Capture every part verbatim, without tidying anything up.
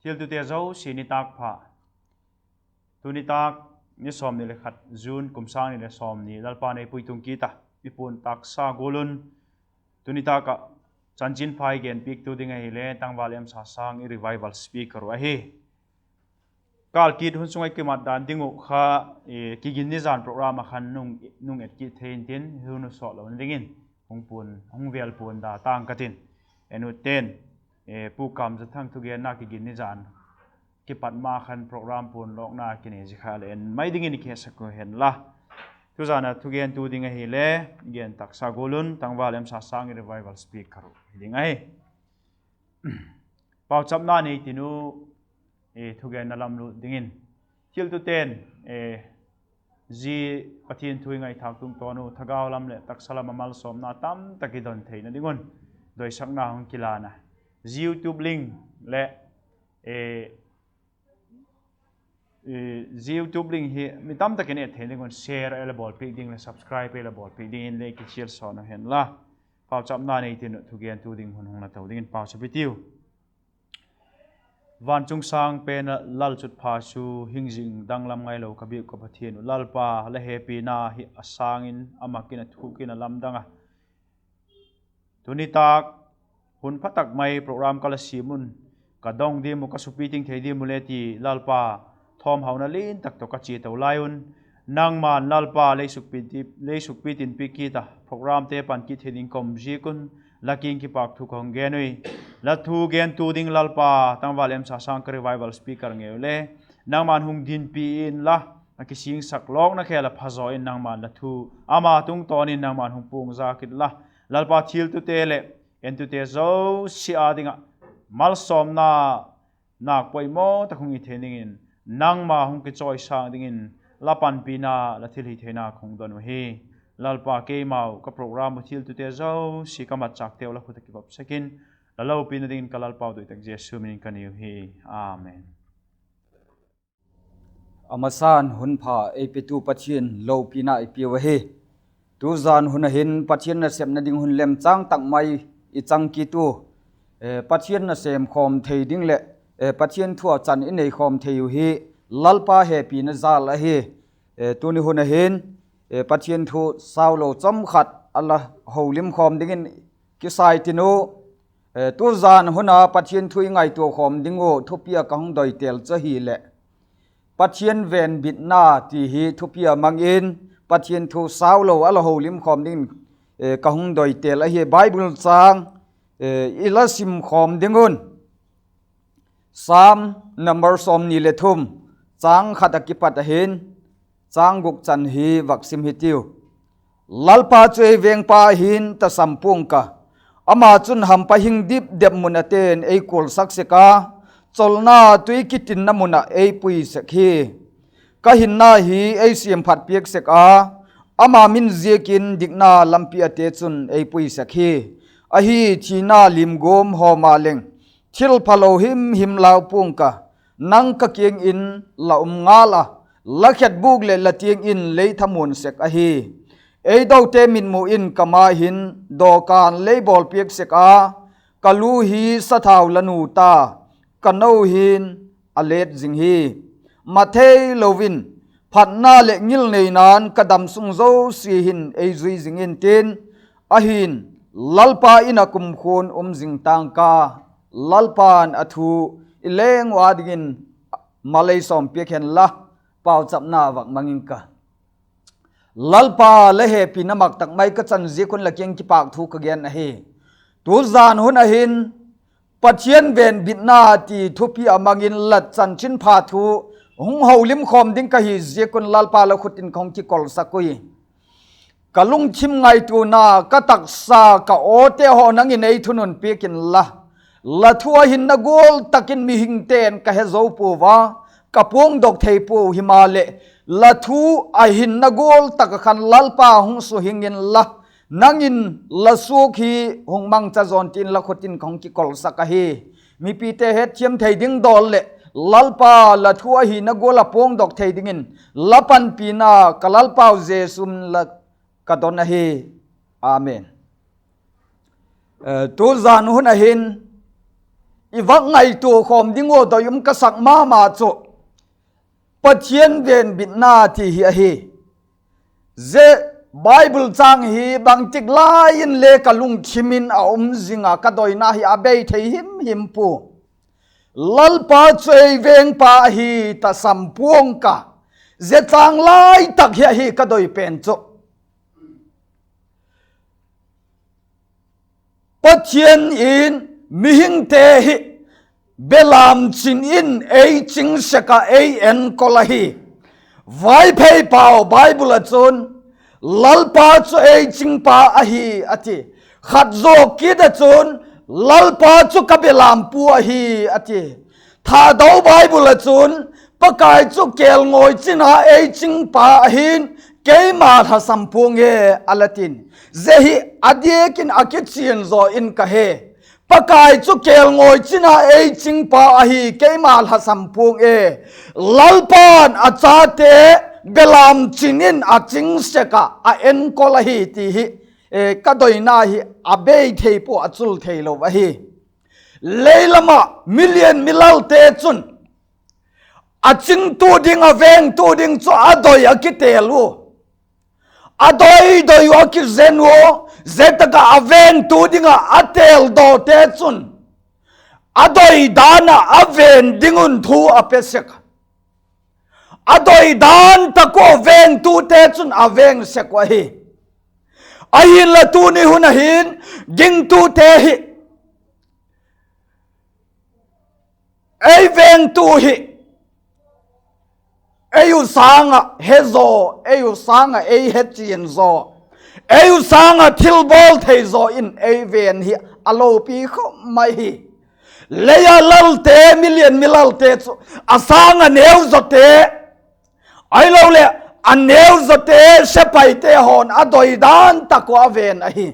Thiltute zosia nitâk pha. Tu nitâk ni sawmni le khat June kum sâng ni leh sawmni Lalpa'n ei puitung kit a, i puan taksa gual un tu nitâk ah chanchinpha i genpiaktu ding ahile Tangval Emsasâng, i revival speaker uh ahi. Kâl kit hun sung ah i kimat dan ding uh kha, Kiginni zan program ah khan nung et kit thei intin, hun uh sawt lona dingin hung vêl puan da tang ka tin. En u ten, Pu Kamzathang thugenna Kiginni zan kipat ma khan program puan lawkna kinei zia kha leh en mai dingin i kihesak u hen la. Tuzan a thugentu ding ahile, i gen taksa gual un Tangval Emsasâng, i revival speaker uh hi ding ahi. Pauchapna nei tin u, thugenna lam lut dingin, thiltute'n zia Pathian thu i ngaithâk tungtawn u thagau lam leh taksa lam ah malsawmna tamtak i don theina ding un doisakna hung kilân a, zia YouTube link leh zia YouTube link hi mi tamtak in et thei ding un share ei la bawlpiak ding leh subscribe ei la bawlpiak dingin le kichial sawn u hen la. Pauchapna nei tin u thugentu ding hun hung la to dingin pauchap i tiu. Van chung sâng pen ah lalchutpha chu hing zing danglam ngailo ka biak ka Pathian uh Lalpa, la hepina hi a sâng in, a mak in, a thuk in, a lamdang a. Tu nitâk hun pha tak mai program ka la siam un, ka dong diam uh, ka supi ting thei diam uh le ti Lalpa, thawmhauna lian tak tawh ka chia to lai un, nangma'n Lalpa lei sukpi tinpiak kit a, programte pan kit thei ding ka um ziak un la kiang kipâk thu ka hung gen ui. La thu gentu ding Lalpa, Tangval Emsasâng, ka revival speaker ngei u le nangma'n hung dinpi inla, a kisingsak lawkna khêl ah phazaw in nangma'n la thu ama tungtawn in nangma'n hung puangzak inla, Lalpa, thiltute leh entute zosia â ding ah malsawmna nâk poimaw tak hung hi thei dingin, nangma hung kichawisâng dingin la panpina, la thilhitheina ka hung don uhi. Lalpa, keimau ka program uh thiltute zosia ka matchâkteu la khut ah kivopsak in, la lopina dingin ka Lalpau doi tak Jesu min in ka ngen uhi. Amen. A masa'n hun pha ei petu Pathian lopina i piau ahi. Tuzan hun ah hin Pathian nasepna ding hun lemchâng tak mai i chang kit u. Pathian nasêm khawm thei ding leh Pathian thu ah chan i nei khawm thei uh hi Lalpa hepina jâl ahi. Tuni hun ah hin Pathian thu saulo chawm khat a la holim khawm dingin kisai tin u. Tuzan hun a Pathian thu i ngaitua khawm ding uh thupi ah ka hung doitel chu ahileh, Pathian venbitna ti hi thupi a mang in Pathian thu saulo a la holim khawm dingin ka hung doitel ahi. Bible châng i la sim khawm ding un. Sam number sawmni le thum, châng khat ah kipat ahin, châng guk chan hi vak sim hi tiu. Lalpa chu ei vengpa ahin, tasam pua'ng ka, ama chun hampa hing dipdep mun ah te'n ei kualsak sek a, cholna tui kitinna mun ah ei pui sek hi. Ka hinna hi ei siamphat piak sek a, ama min ziakin dikna lampi ate chun ei pui sek hi. Ahi, thina limguam haw ma leng, thilphalo himhim lau pua'ng ka, nang ka kiang in la um ngal a, la khetbûk leh la tiang in lei thamuan sek ahi. Ei dote mitmu in ka ma hin dawkan lei bawlpiak sek a, ka lu hi sathau la nu ta, ka no hin a let zing hi. Mathei lo in, phatna leh ngilneina'n ka damsung zosia hin ei zui zing intin, ahi'n, Lalpa in ah kumkhua'n um zing ta'ng ka. Lalpa'n a thu i leng uh â dingin mal ei sawmpiak hen la, pauchapna vak mang ing ka. Lalpa, la hepina mak tak mai ka chan ziak un la kiang kipâk thu ka gen ahi. Tuzan hun ah hin Pathian venbitna ti thupi a mang in la chanchinpha thu hung holim khawm ding ka hi ziak un Lalpa, la khut in ka hung kikolsak ui. Ka lungthim ngaituana, ka taksa, ka awte haw nang in ei thunun piak inla, la thu a hinna gual tak in mihingte'n ka he zo puau a, ka puangdok thei puau, himaleh la thu a hinna gual tak ah khan Lalpa, hung suhing inla, nang in la suak hi hung mangcha zawn tin la khut in ka hung kikolsak ahi. Mipite hetthiam thei ding dawl leh Lalpa, la thu a hinna gual ah puangdok thei dingin la panpina ka Lalpau Jesu min la ka don ahi. Amen. Tuzan hun ah hin i vak ngaitua khawm ding ua doi um ka sak ma ma chu Pathian venbitna ti hi ahi. Zia Bible châng hi bangtik lai inle ka lungthim in a um zing a, ka doina hi a bei thei him him pua. Lalpa chu ei vengpa ahi, tasam pua'ng ka. Zia châng lai tak hi ahi ka doi pen chu. Pathian in mihingte hi belam chin in ei ching sek ah ei enkol ahi. Vaiphei pau Bible ah chun, Lalpa chu ei chingpa ahi, a ti. Khat zaw kit ah chun, Lalpa chu ka belam pu ahi, a ti. Thado Bible ah chun, Pakai chu kêlngawi chin a ei chingpa ahi'n, keima lhasam pua'ng e, a la ti'n. Zia hi a diak in a kichian zaw in ka he. Pakai chu kêlngawi chin a ei chingpa ahi, keima lhasam pua'ng e. Lalpa'n a chate belam chin in a ching sek ah a enkol ahi ti hi, ka doina hi a bei thei pua, a chul theilo ahi. Lei lam ah milian milalte chun a chingtu ding, a vengtu ding chu a doi a kitêl u. A doi doi uh a kizen ua, zia tak ah a vengtu ding ah a têldawte chun a doi dan ah a ven ding un thu a pe sek. A doi dan tak ua vengtute chun a veng sek uh ahi. Ahinla tuni hun ah hin gingtute hi, ei vengtu hi, ei u sâng ah he zaw, ei u sâng ah ei hechian zaw, ei u sâng ah thilbawl thei zaw in ei ven hi a lopi khawp mai hi. Lei ah lalte, milian milalte chu a sâng ah neu zawte, ahiloleh a neu zawte, sepaite haw'n a doi dan tak ua a ven ahi.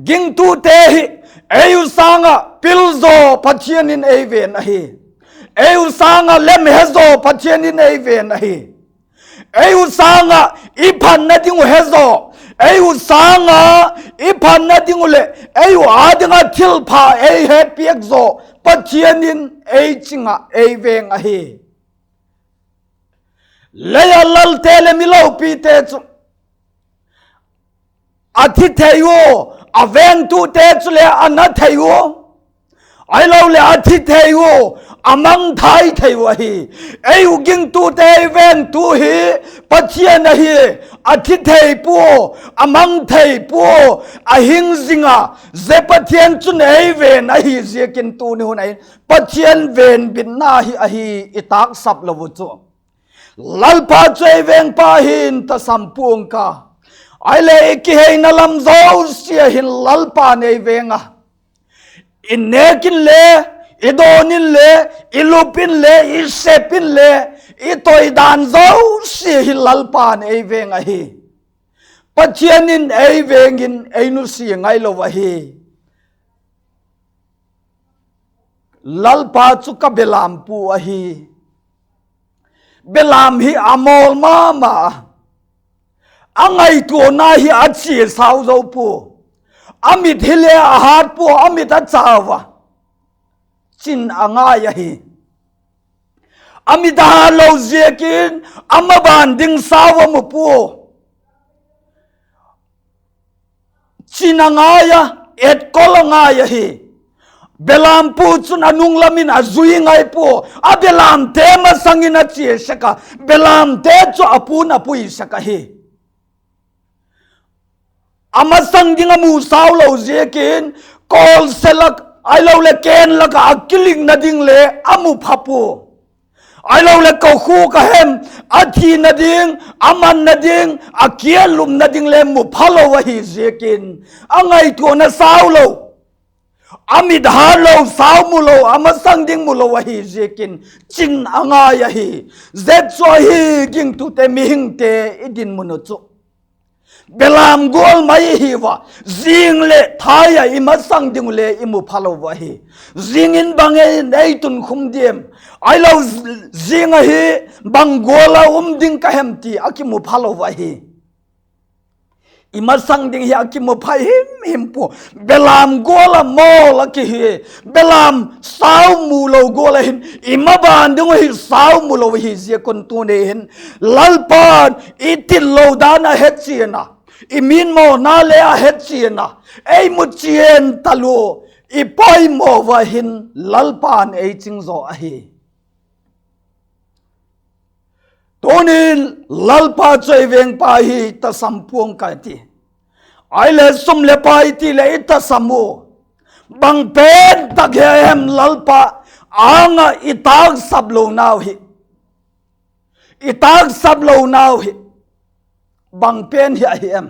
Gingtute hi, ei u sâng ah pil zaw Pathian in ei ven ahi. Ei u sâng ah lem he zaw Pathian in ei ven ahi. Ei u sâng ah i phatna ding uh he zaw, ei u sâng ah i phatna ding uh leh ei u â ding ah thilpha ei he piak zaw Pathian in ei ching ah ei veng ahi. Lei ah lalte leh mi lopite chu a thi thei ua, a vengtute chule a na thei ua, ahiloleh a thi thei ua, a mangthai thei uh ahi. Ei u gingtute, ei vengtu hi Pathian ahi, a thi thei pua, a mang thei pua, a hing zing a, zia Pathian chun ei ven ahi ziakin tuni hun ah hin Pathian venbitna hi ahi i tâksap lo uh chu. Lalpa chu ei vengpa hin tasam pua'ng ka. Ahileh i kiheina lam zosia hin Lalpa'n ei veng a. I nêk inle, i dawn inle, i lup inle, i sep inle, i toi dan zosia hi Lalpa'n ei veng ahi. Pathian in ei veng in ei nusia ngailo ahi. Lalpa chu ka belam pu ahi. Belam hi a mawl ma ma a, a ngaituana hi a chia sau zo pua. A mit hile a hât pua, a mit a chau a, chin a ngai ahi. A mit a hât lo ziakin a maban ding sau a mu pua. Chin a ngai a, etkol a ngai ahi. Belam pu chun a nung lam in a zui ngai pua. A belamte masang in a chia sek a, belamte chu a pu'n a pui sek ahi. A masang ding a mu sau lo ziakin, kawlse lak, ahiloleh kên lak ah a kilikna ding le a mu pha pua. Ahiloleh kokhuk a hem, a thina ding, a manna ding, a kialumna ding le mu phalo ahi ziakin, a ngaituana sau lo, a mit hât lo, sau mu lo, a masang ding mu lo ahi ziakin chin a ngai ahi. Zia chu ahi gingtute, mihingte i dinmun uh chu. Belam gual mai i hiu a, zing leh thai ah i masang ding uh le i mu phalo uh ahi. Zing in bang ei tunkhum diam? Ahilo, zing ahi, bang gual a um ding ka hem ti a kimu phalo uh ahi. I masang ding hi a kimu phai him him pua. Belam gual ah mawl a kihi. Belam sau mu lo gual ah hin i maban ding uh hi sau mu lo hi ziak un tuni hin Lalpa'n i titlo dan a hechian a, i mitmawna le a hechian a, ei mu chian talua, i poimaw ua hin Lalpa'n ei ching zaw ahi. Tuni Lalpa chu ei vengpa hi, tasam puang ka ti. Ahileh sum leh pai ti leh i tasam u, bang pen tak hi a hem Lalpa âng ah i tâksap lonau hi? I tâksap lonau hi bang pen hi ahi em?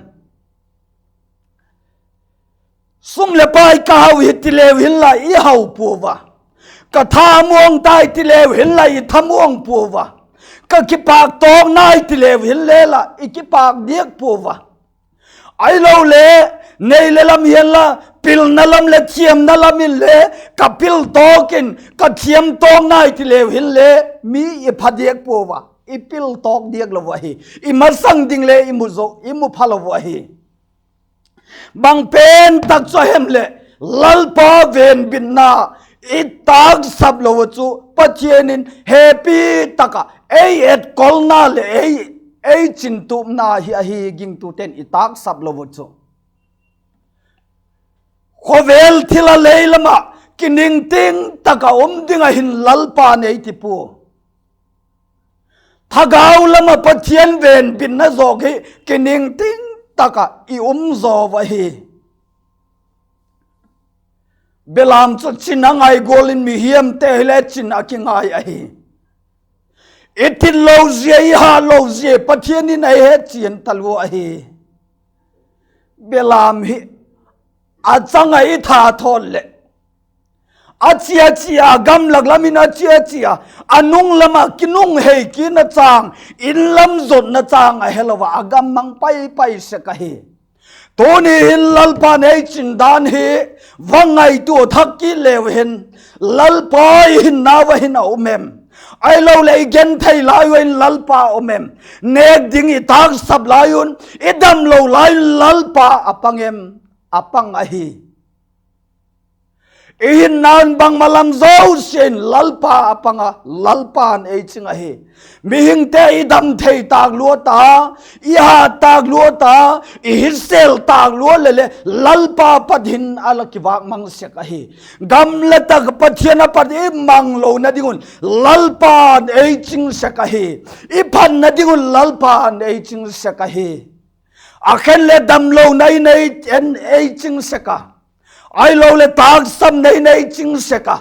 Sum leh pai ka hau hi ti leu hinla i hau pua ua. Ka thamuang tai ti leu hinla i thamuang pua ua. Ka kipâk tawk nai ti leu hinle la i kipâk diak pua ua. Ahilole, nei le lam hianla, pilna lam leh thiamna lam inle, ka pil tawk in ka thiam tawk nai ti leu hinle, mi i pha diak pua ua, i pil tawk diak lo ahi. I masang ding le i mu zo, i mu pha lo ahi. Bang pen tak chu a hem leh, Lalpa venbitna i tâksap lo a chu Pathian in hepi tak ah ei etkolna leh ei, ei chintupna hi ahi, gingtute'n i tâksap lo a chu. Khawvel thil a lei lam ah kiningting tak ah um ding ah hin Lalpa'n ei ti pua. Thagau lam ah Pathian venbitna zawk hi kiningting tak ah i um zaw ahi. Belam chu chin a ngai gual in mihiamte hile chin a kingai ahi. I titlo zia, i hatlo zia Pathian in ei hechian talua ahi. Belam hi a chang ah i tha thawn leh, a chia chia, gamlak lam in a chia chia, a nung lam ah kinunghei kitna chang, in lam zotna chang a helo a, a gam mang pai pai sek ahi. Tuni hin Lalpa'n ei chin dan hi va ngaitua thak kit leu hin, Lalpa i hinnau ah hin a um em? Ahiloleh i genthei lai ua in Lalpa um em? Nêk ding i tâksap lai un, i damlo lai un Lalpa a pang em? A pang ahi. I hinna'n bangma lam zosia in Lalpa a pang a, Lalpa'n ei ching ahi. Mihingte i dam thei tâk lua ta, i hat tâk lua ta, i hisel tâk lua leh le Lalpa pat hin a la kivâk mang sek ahi. Gam le tak Pathian a pat i mang lona ding un Lalpa'n ei ching sek ahi. I phatna ding un Lalpa'n ei ching sek ahi. A khen leh damlona in ei, en ei ching sek a, ahiloleh tâksapna in ei ching sek a,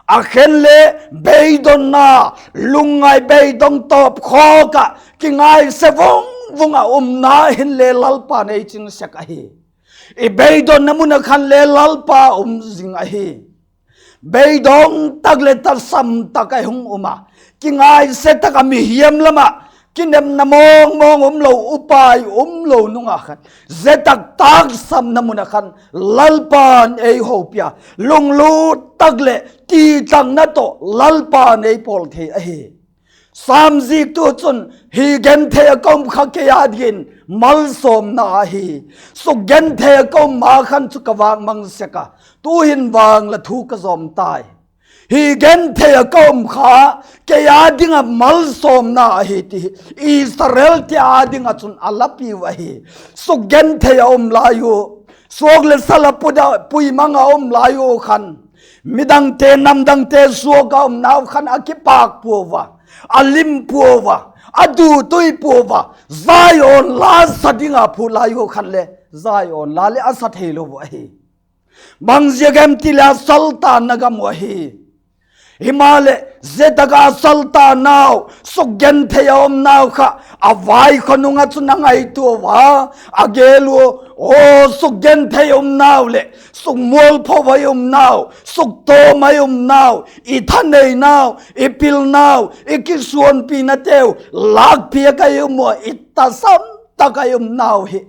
a khen leh beidonna, lungngai beidong tawp khawk ah kingaise vung vung ah umna hinle Lalpa'n ei ching sek ahi. I beidonna mun ah khan le Lalpa um zing ahi. Beidong tak leh tasam tak ah hung um a, kingaise tak ah mihiam lam ah kinepna mawng mawng um lo, upai um lo nung ah khan, zia tak tâksapna mun ah khan Lalpa'n ei hopia, lunglut tak leh titlangna tawh Lalpa'n ei pawl thei ahi. Sam ziktu chun, hi genthei ah ka um kha kei â dingin malsawmna ahi. Sukgenthei ah ka um ma khan chu ka vâk mang sek a, tu'hin vang la thu ka zawm tai. Hi genthei ah ka um kha kei â ding ah malsawmna ahi ti Israelte â ding ah chun a la piu ahi. Sukgenthei a um lai u, suak leh sal ah puimang a um lai u khan, midangte, namdangte suak a umnau khan a kipâk pua ua, a lim pua ua, a dutui pua ua, Zion la sa ding a phut lai u khan le Zion la leh a sa theilo ahi. Bang ziak em ti leh a saltanna gam uh ahi. Himaleh zia tak a saltannau, sukgenthei a umnau kha a vaikhaw nung ah chun a ngaitua ua, a gel ua, aw sukgenthei umnau leh sukmualpho a i umnau, suktawm a i umnau, i thaneinau, i pilnau, i kisuanpinateu lâkpiak a i um ua, i tasam tak a i umnau hi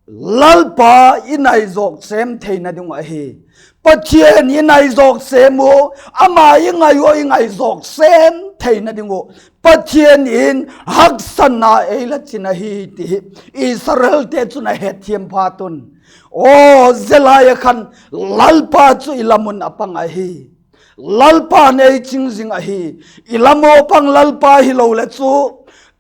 Lalpa i nai zawk sêm theina ding uh ahi. Pathian i nai zawk sêm u, ama i ngai ua i ngai zawk sêm theina ding uh, Pathian in haksatna ei la chin ahi ti hi Israelte chun a hetthiam phat un, aw, zia lai ah khan Lalpa chu i lam un a pang ahi. Lalpa'n ei ching zing ahi. I lam u pang Lalpa hilo leh chu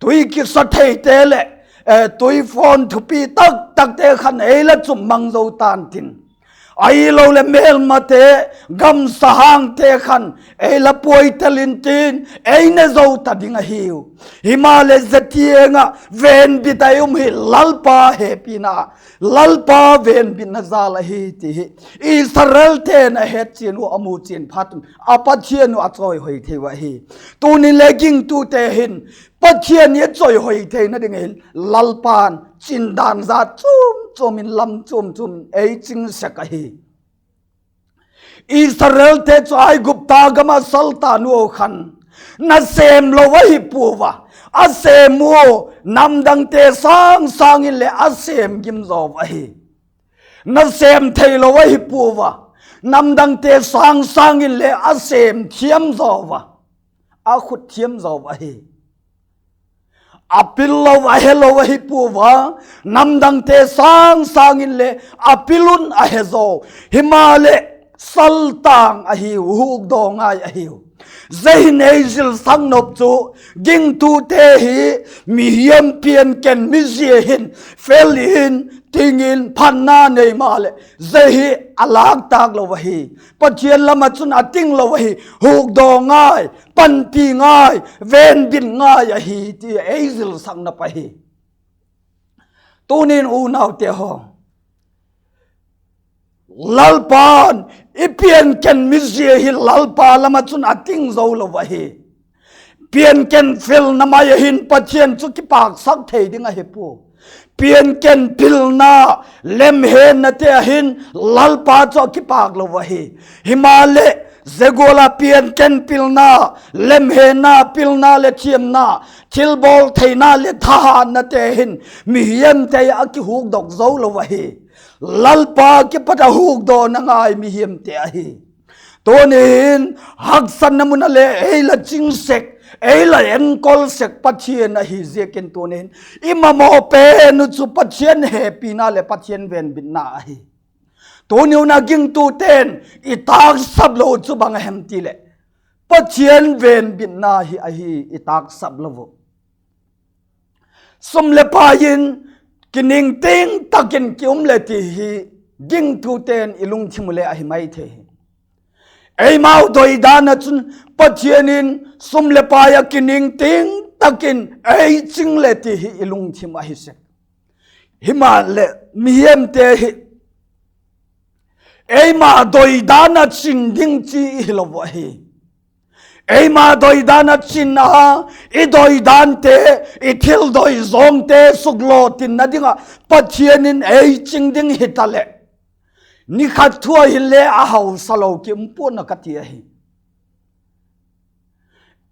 tui kisa theite leh, eh, tuifawn thupi tak takte khan ei la chup mang zo ta'n tin, ahiloleh mêlmate, gamsahangte khan ei la puai tel intin, ei ne zo ta ding ahiu. Himaleh, zia tiang ah venbit a i um hi Lalpa hepina, Lalpa venbitna jal ahi ti hi Israelte'n a hetchian uh, a muchian phat un a Pathian uh a chawihoi thei uh ahi. Tuni'n le gingtute hin Pathian i chawihoi theina ding hin Lalpa'n chindan jat chuam chuam in, lam chuam chuam in ei ching sek ahi. Israelte chu Aigupta gam ah saltan ua khan, nasêm lo ahi puau a, a sêm ua, namdangte sâng sâng in leh a sêm gim zaw ahi. Nasêm theilo ahi puau a, namdangte sâng sâng in leh a sêm thiam zaw a, a khut thiam zaw ahi. A pil lo, a he lo ahi puau a, namdangte sâng sâng in leh a pil un a he zaw. Himaleh, saltang ahiu, hukdaw ngai ahiu. Zia hin ei zilsak nop chu, gingtute hi mihiam pianken mizia hin fel in, ting in, phatna nei maleh, zia hi a lâk tâk lo ahi. Pathian lam ah chun a ting lo ahi, hukdaw ngai, panpi ngai, venbit ngai ahi ti ei zilsak nop ahi. Tuni'n unaute haw, Lalpa'n i pianken mizia hi Lalpa lam ah chun a ting zo lo ahi. Pianken felna mai ah hin Pathian chu kipâksak thei ding ahi pua. Pianken pilna, lemhennate ah hin Lalpa chu a kipâk lo ahi. Himaleh, zia gual ah pianken pilna, lemhenna, pilna leh thiamna, thilbawl theina leh thahatnate hin mihiamte a kihukdok zo lo ahi. Lalpa kipat a hukdawna ngai mihiamte ahi. Tuni'n haksatna mun ah le ei la ching sek, ei la enkol sek Pathian ahi ziakin tuni'n i mamaw pen uh chu Pathian hepina leh Pathian venbitna ahi. Tuni un a gingtute'n i tâksap lo chu bang a hem ti leh, Pathian venbitna hi ahi i tâksap lo uh. Sum leh pai in kiningting tak in ki um leh ti hi gingtute'n i lungthim uh le ahi mai thei hi. Eimau doidan ah chun Pathian in sum leh pai ah kiningting tak in ei ching leh ti hi i lungthim ahi sek. Himaleh, mihiamte hi eima doidan ah chin ding chi i hilo ahi. Eima doidan ah chin a, i doidante, i thil doi zawngte suklotinna ding ah Pathian in ei ching ding hitaleh, ni khat thu ah hinle a hausa lo ki um pua'n a ka ti ahi.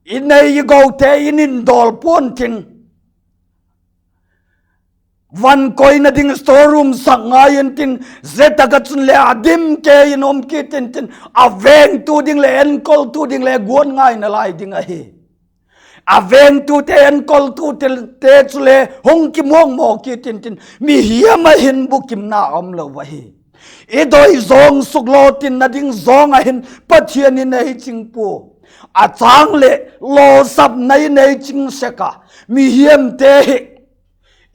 I nei i gote in indawl pua'n tin, van koina ding store room sak ngai intin, zia tak ah chun le a dim kei in um kit intin, a vengtu ding leh enkoltu ding le guat ngai nalai ding ahi. A vengtute, enkoltute chule hung kimuangmaw kit intin, mihiam ah hin bukimna um lo ahi. I doi zawng suklotinna ding zawng ah hin Pathian in ei ching pua. A châng leh lawsapna in ei ching sek a, mihiamte hi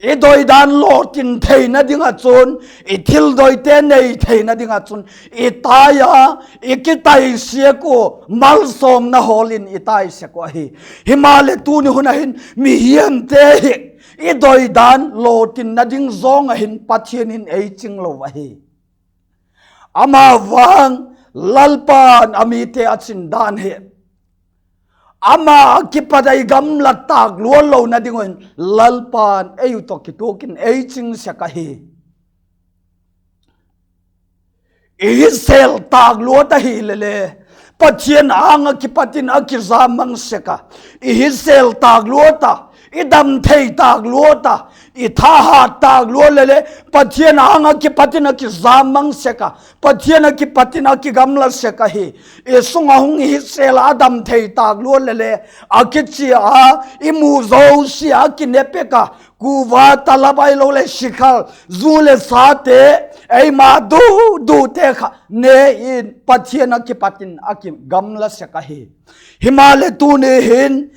i doidan lawtin theina ding ah chun, i thil doite nei theina ding ah chun, i tai a, i kitaisiak ua, malsawmna hawl in i tai sek uh ahi. Himaleh, tuni hun ah hin mihiamte hi i doidan lawtinna ding zawng ah hin Pathian in ei ching lo ahi. Ama vang, Lalpa'n a mite a chin dan hi, ama a kipat a i gamla tâk luat lona ding un Lalpa'n ei uh tawh kituak in ei ching sek ahi. I hisel tâk luat ahile le, Pathian âng ah kipat in a kizamang sek a, i hisel tâk luat a, i dam thei tâk luat a, i thahat tâk luat leh le, Pathian âng ah kipat in a kizam mang sek a, Pathian ah kipat in a kigamla sek ahi. I sung ah hung hitsel a, a dam thei tâk luat leh le, a kichia a, i mu zosia a kine pek a, kuva, talab ahiloleh sikhal, zu leh sate, eima du dute kha ne in Pathian ah kipat in a kigamla sek ahi. Himaleh tuni hin,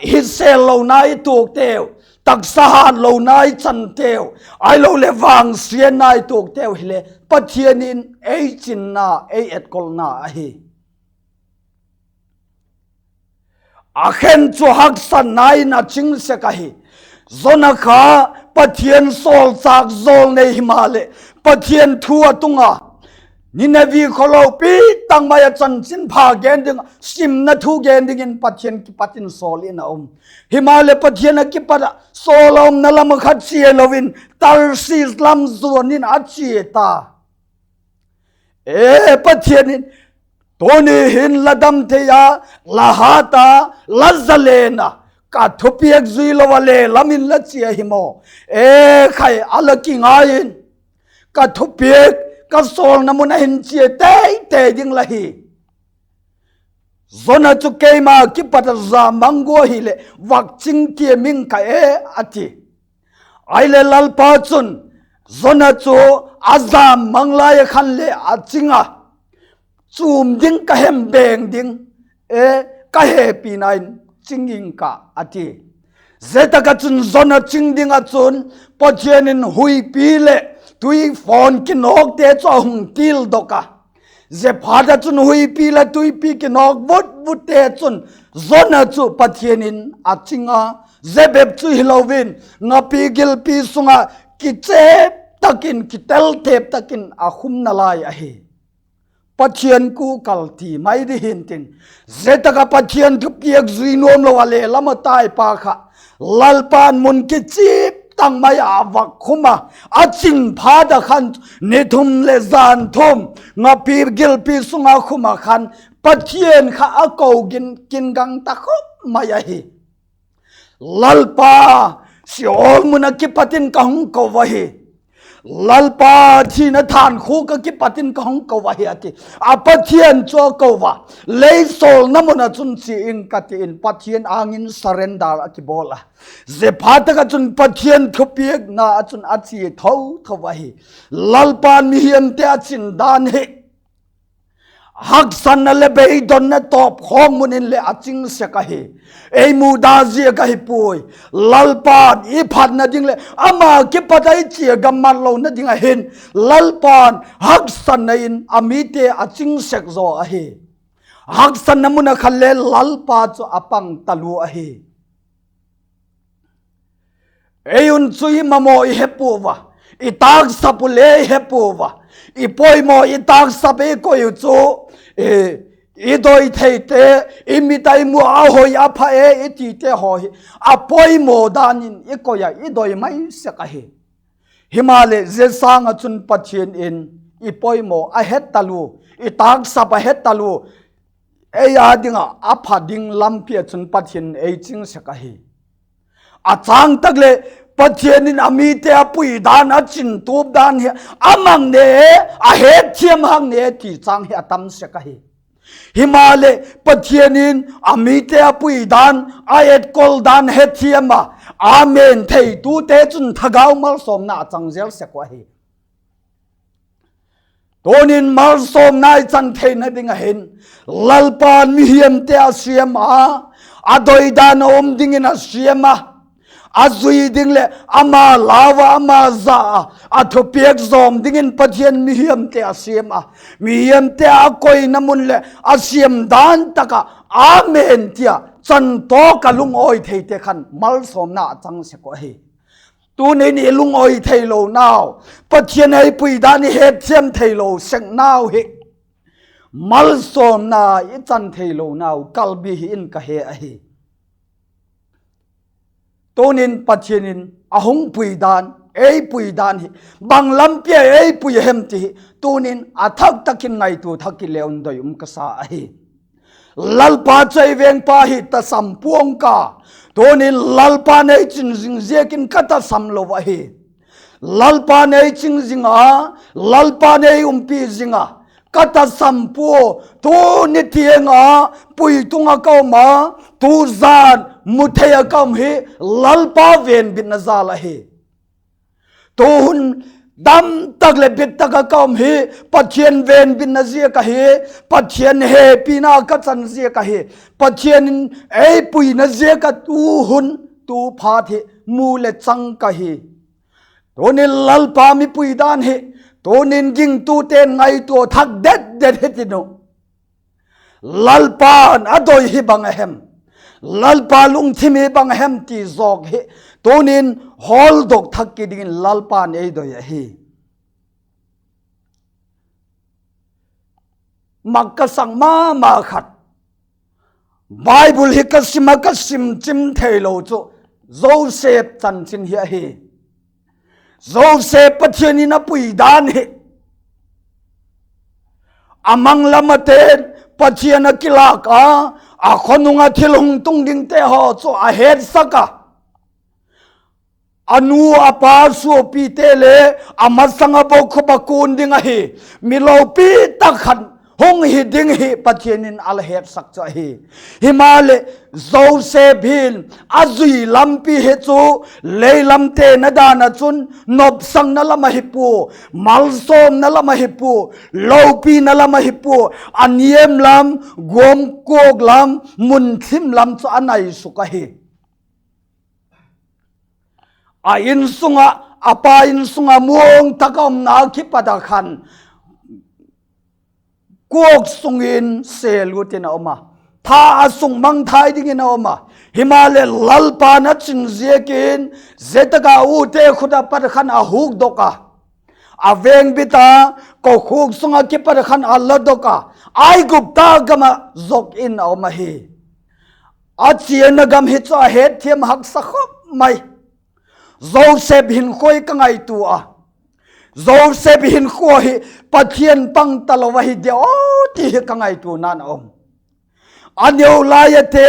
hitsel lona i tuakteu, taksa hât lona i chanteu, ahiloleh vangsiatna i tuakteu hile Pathian in ei chinna, ei etkolna ahi. A khen chu haksatna in a ching sek ahi. Jona kha Pathian sawlchâk jawlnei himaleh, Pathian thu a tung a, Ninevi khawlopi tak mai ah chanchinpha gen ding, simna thu gen dingin Pathian kipat in sawl in a um. Himaleh Pathian ah kipat ah sawl a umna lam ah kha chia lo in Tarsis lam zuan in a chia ta. E, Pathian in, tuni hin la dam thei a, la hat a, la zalen a, ka thupiak zui lo a le lam in la chia hi maw? E, khai a la kingai in, ka thupiak, ka sawlna mun ah hin chia tei tei ding la hi. Jona chu keima kipat a ja mang gua hileh vak ching tiam ing ka e, a ti. Ahileh Lalpa chun Jona chu a ja mang lai a khan le a ching a, chum ding ka hem beng ding, e, ka hepina in ching ing ka, a ti. Zia tak ah chun Jona ching ding ah chun Pathian in huipi leh tuifawn kinawkte chu a hung tildok a. Zia phat ah chun huipi leh tuipi kinawk vut vutte chun Jona chu Pathian in a ching a, zia bep chu hilo in ngapi gilpi sung ah kichep tak in, kitel tep tak in a khum nalai ahi. Pathian kukal ti mai di hintin, zia tak ah Pathian thupiak zui nuam lo a le lam a taipa kha Lalpa'n mun kichip tak mai ah a vak khum a, a chin phat a khan ni thum leh jan thum ngapi gilpi sung ah khum a khan Pathian kha a ko gin, kin gang ta khop mai ahi. Lalpa, Sheol mun ah kipat in ka hung ko ahi. Lalpa, thina thankhuk ah kipat in ka hung ko ahi, a ti. A Pathian chu a ko a, lei sawlna mun ah chun chia ing ka ti in Pathian âng in surrender a kibawl a. Zia phat tak ah chun Pathian thupiakna ah chun a chia tho tho ahi. Lalpa'n mihiamte a chin dan hi haksatna leh beidonna tawp khawk mun in le a ching sek ahi. Ei muda ziak ahi puai. Lalpa'n i phatna ding leh ama kipat a i chia gam mat lona ding ah hin Lalpa'n haksatna in a mite a ching sek zaw ahi. Haksatna mun ah khan le Lalpa chu a pang talua ahi. Ei un chu i mamaw i he puau a, i tâksap u le i he puau a, i poimaw i tâksap ei koi u chu, i doi theite, i mit a i mu a hoi a pha e i tite haw hi, a poimaw dan in i koi a i doi mai sek ahi. Himaleh zia sâng ah chun Pathian in i poimaw a he talua, i tâksap a he talua, ei â ding ah a pha ding lampi ah chun Pathian ei ching sek ahi. A châng tak leh Pathian in a mite a pui dan, a chin tup dan hi a mang ne, a hetthiam hak ne ti châng hi a tam sek ahi. Himaleh Pathian in a mite a pui dan, a etkol dan hetthiam a, amen theitute chun thagau malsawmna a chang zel sek uh ahi. Tunin malsawmna i chan theina ding ah hin, Lalpa'n mihiamte a siam a, a doidan a um dingin a siam a, a zui ding leh ama lau a, ama za a, a thupiak zawm dingin Pathian mihiamte a siam a, mihiamte a koina mun leh a siam dan tak ah amen ti a chan tawk a lungawi theite khan malsawmna a chang sek uh ahi. Tunin i lungawi theilonau, Pathian ei pui dan i hetthiam theilo seknau hi malsawmna i chan theilonau kalbi hi in ka he ahi. Tunin Pathian in a hung pui dan, ei pui dan hi bang lampi a ei pui a hem ti hi tunin a thak tak in ngaitua thak kit leu in doi um ka sa ahi. Lalpa chu ei vêngpa hi tasam pua'ng ka. Tunin Lalpa'n ei chin zing ziakin ka tasam lo ahi. Lalpa'n ei chin zing a, Lalpa'n ei umpi zing a, ka tasam pua. Tuni tiang a pui tung ah ka um a, tu zan mu thei ah ka um hi Lalpa venbitna jal ahi. Tu hun dam tak leh bit tak ah ka um hi Pathian venbitna ziak ahi, Pathian hepina ka chan ziak ahi, Pathian in ei puina ziak ah tu hun tu phat hi mu leh chang ka hi. Tunin Lalpa mi pui dan hi, tunin gingtute'n ngaitua thak det det hi tin uh. Lalpa'n a doi hi bang a hem, Lalpa lungthim hi bang a hem ti zawk hi tunin hawldok thak kit dingin Lalpa'n ei doi ahi. Mak ka sak ma ma khat, Bible hi ka sim a ka sim chim theilo chu Joseph chanchin hi ahi. Joseph Pathian in a pui dan hi, a mang lam a te'n Pathian a kilâk a, a khawnung ah thil hung tung dingte haw chu a hetsak a, a nu a pa suapite le a masang a bokkhup a kun ding ahi, mi lopi tak khat hung hi ding hi Pathian in a la hetsak chu ahi. Himaleh, Joseph hin a zui lampi hi chu lei lam tena dan ah chun nopsakna lam ahi pua, malsawmna lam ahi pua, lopina lam ahi pua, a niam lam, guam kuak lam, mun thim lam chu a nai suk ahi. A insung ah, a pa insung ah muang tak a umna kipat a khan kuak sung in sêl ut in a um a, tha a sung mangthai dingin a um a. Himaleh, Lalpa'n a chin ziakin zia tak a ute khut a pat khan a hukdok a, a vengbit a, kokhuk sung ah kipat khan a ladok a, Aigupta gam ah zok in a um ahi. A chiana gam hi chu a hetthiam haksa khop mai. Joseph hinkhua hi ka ngaitua a, Joseph hinkhua hi Pathian pang talo ahi diam aw ti hi ka ngaituana'n a um. A neu lai ate,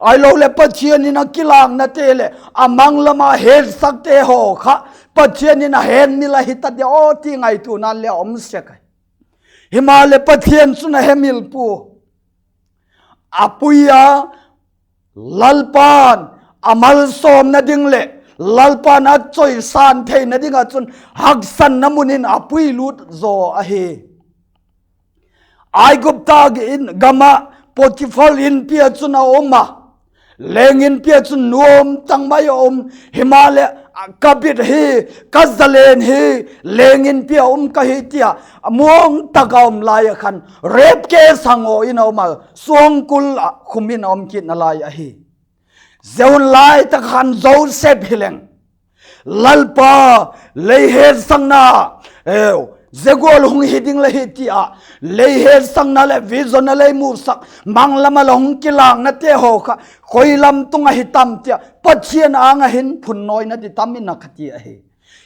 ahiloleh Pathian in a kilâknate leh a mang lam a hetsakte haw kha Pathian in a henmil ahi ta diam aw ti ngaituana'n le a um sek ahi. Himaleh, Pathian chun a hemil pua. A pui a, Lalpa'n a malsawmna ding leh Lalpa'n a chawisâng theina ding ah chun haksanna mun in a pui lût zaw ahi. Aigupta gam ah Potiphar inpi ah chun a um a, leng inpi ah chun nuam tak mai a um. Himaleh, ka bit hi, ka zalen hi, leng inpi ah um ka hi ti a muang tak a um lai ah khan rape case a ngaw in a um a, suangkul ah khum in a um kitna lai ahi. Zia hun lai tak khan Joseph hileng, Lalpa, lei hetsakna, zia gual hung hi ding la hi ti a, lei hetsakna leh vision a lei musak, mang lam ah la hung kilâknate haw kha khoi lam tung ahi tam ti a Pathian âng ah hin phunnawina di tam in a kha ti ahi.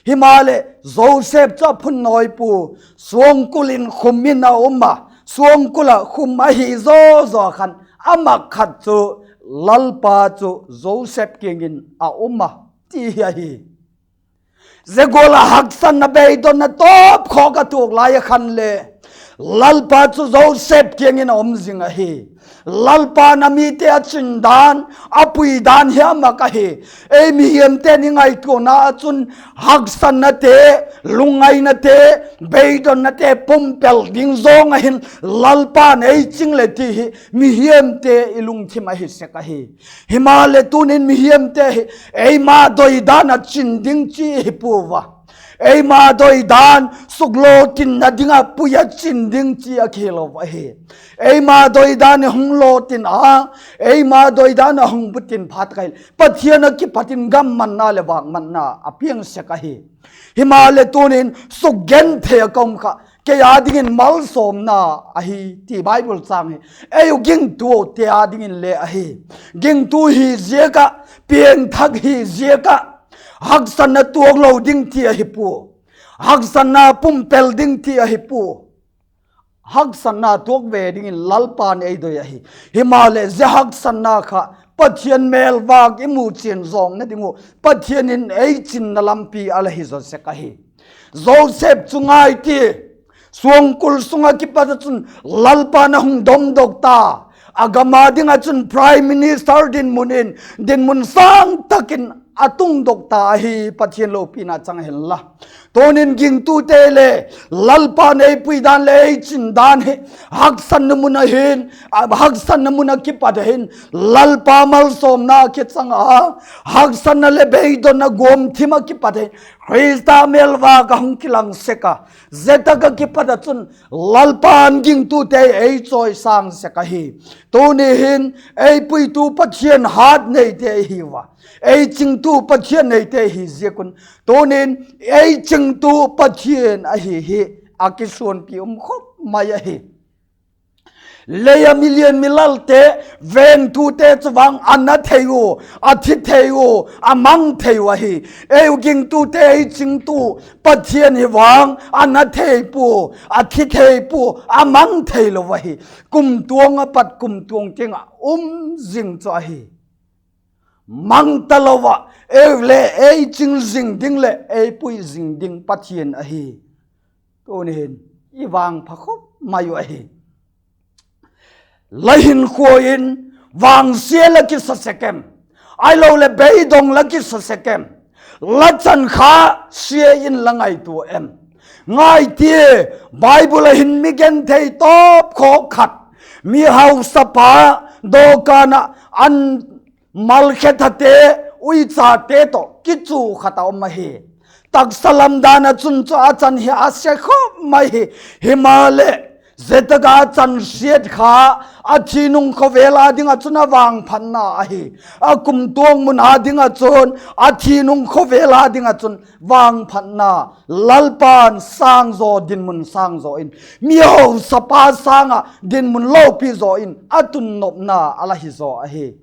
Himaleh, Joseph chu a phunnawi pua, suangkul in khum in a um a, suangkul ah khum ahi zaw zaw khan a mak khat chu Lalpa chu Joseph kiang in a um a ti hi ahi. Zia gual ah haksanna beidonna tawp khawk a tuak lai ah khan le Lalpa chu Joseph kiang in a um zing ahi. Lalpa'n a mite a chin dan, a pui dan hi a mak ahi. Ei mihiamte i ngaituana ah chun haksannate, lungngainate, beidonnate pumpel ding zawng ah hin Lalpa'n ei ching leh ti hi mihiamte i lungthim ahi sek ahi. Himaleh, tunin mihiamte hi eima doidan ah chin ding chi hi pua a, eima doidan suklotinna ding ah pui a chin ding chi a kihilo ahi. Eima doidan i hung lotin a, eima doidan a hung butin phat kha in Pathian ah kipat in gam manna leh vâk manna a piang sek ahi. Himaleh, tunin sukgenthei a ka um kha kei â dingin malsawmna ahi ti Bible châng hi ei u gingtute â dingin le ahi. Gingtu hi ziak ah, piangthak hi ziak ah, haksatna tuak lo ding ti ahi pua, haksatna pumpel ding ti ahi pua. haksatna tuak ve dingin Lalpa'n ei doi ahi. Himaleh zia haksatna kha Pathian mêlvâk i mu chian zawkna ding uh Pathian in ei chinna lampi a la hi zaw sek ahi. Joseph chu ngai tia, suangkul sung ah kipat ah chun Lalpa'n a hung domdok ta, a gam â ding ah chun Prime Minister dinmun in, dinmun sâng tak in a tungdok ta ahi. Pathian lopina chang hen la. Tunin gingtute le Lalpa'n ei pui dan leh ei chin dan hi haksatna mun ah hin, haksatna mun ah kipat ah hin Lalpa malsawmna kichang a, haksatna leh beidonna guam thim ah kipat ah hin Khrista mêlvâk a hung kilang sek a, zia tak ah kipat ah chun Lalpa'n gingtute ei chawisâng sek ahi. Tuni hin ei puitu Pathian hat neite i hiu a, ei chingtu Pathian neite i hi ziak un, tunin ei chingtu Pathian ahi hi a kisuanpi um khop mai ahi. Lei ah milian milalte, vengtute chu vang a na thei u, a thi thei u, a mang thei u ahi. Ei u gingtute, ei chingtu Pathian hi vang a na thei pua, a thi thei pua, a mang theilo ahi. Kumtuang ah pat kumtuang tiang ah um zing chu ahi. Mang talo ah, ei le ei ching zing ding leh ei pui zing ding Pathian ahi. Tuni hin i vangpha khop mai uh ahi. La hinkhua in vangsia la kisa sek em? Ahiloleh beidong la kisa sek em? La chankha sia in la ngaitua em? Ngai tia, Bible ah hin mi genthei tawp khawk khat, mi hausapa dawkan ah an malkhe thate, uichate tawh kichu khat a um ahi. Taksa lam dan ah chun chu a chan hi a sia khop mai hi. Himaleh zia tak ah a chan siat kha a thi nung khawvel â ding ah chun a vangphatna ahi. A kumtuang mun â ding ah chun, a thi nung khawvel â ding ah chun vangphatna, Lalpa'n sâng zaw, dinmun sâng zaw in, mi hausapa sâng ah dinmun lopi zaw in a tunnopna a la hi zaw ahi.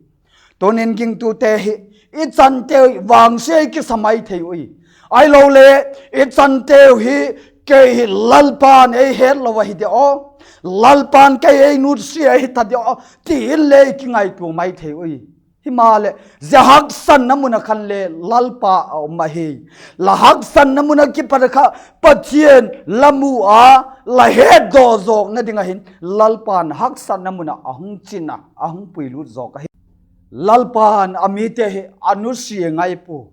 Tunin gingtute hi, i chanteu vangsia i kisa mai thei ui. Ahiloleh i chanteu hi, kei hi Lalpa'n ei hetlo ahi de aw, Lalpa'n kei ei nutsia ahi ta de aw, ti in le i kingaitua mai thei ui. Himaleh zia haksatna mun ah khan le Lalpa a um ahi. La haksatna mun ah kipat kha Pathian la mu a, la hetdaw zawkna ding ah hin Lalpa'n haksatna mun ah a hung chin a, a hung puilut zawk ahi. Lalpa'n a mite hi a nusia ngai pua,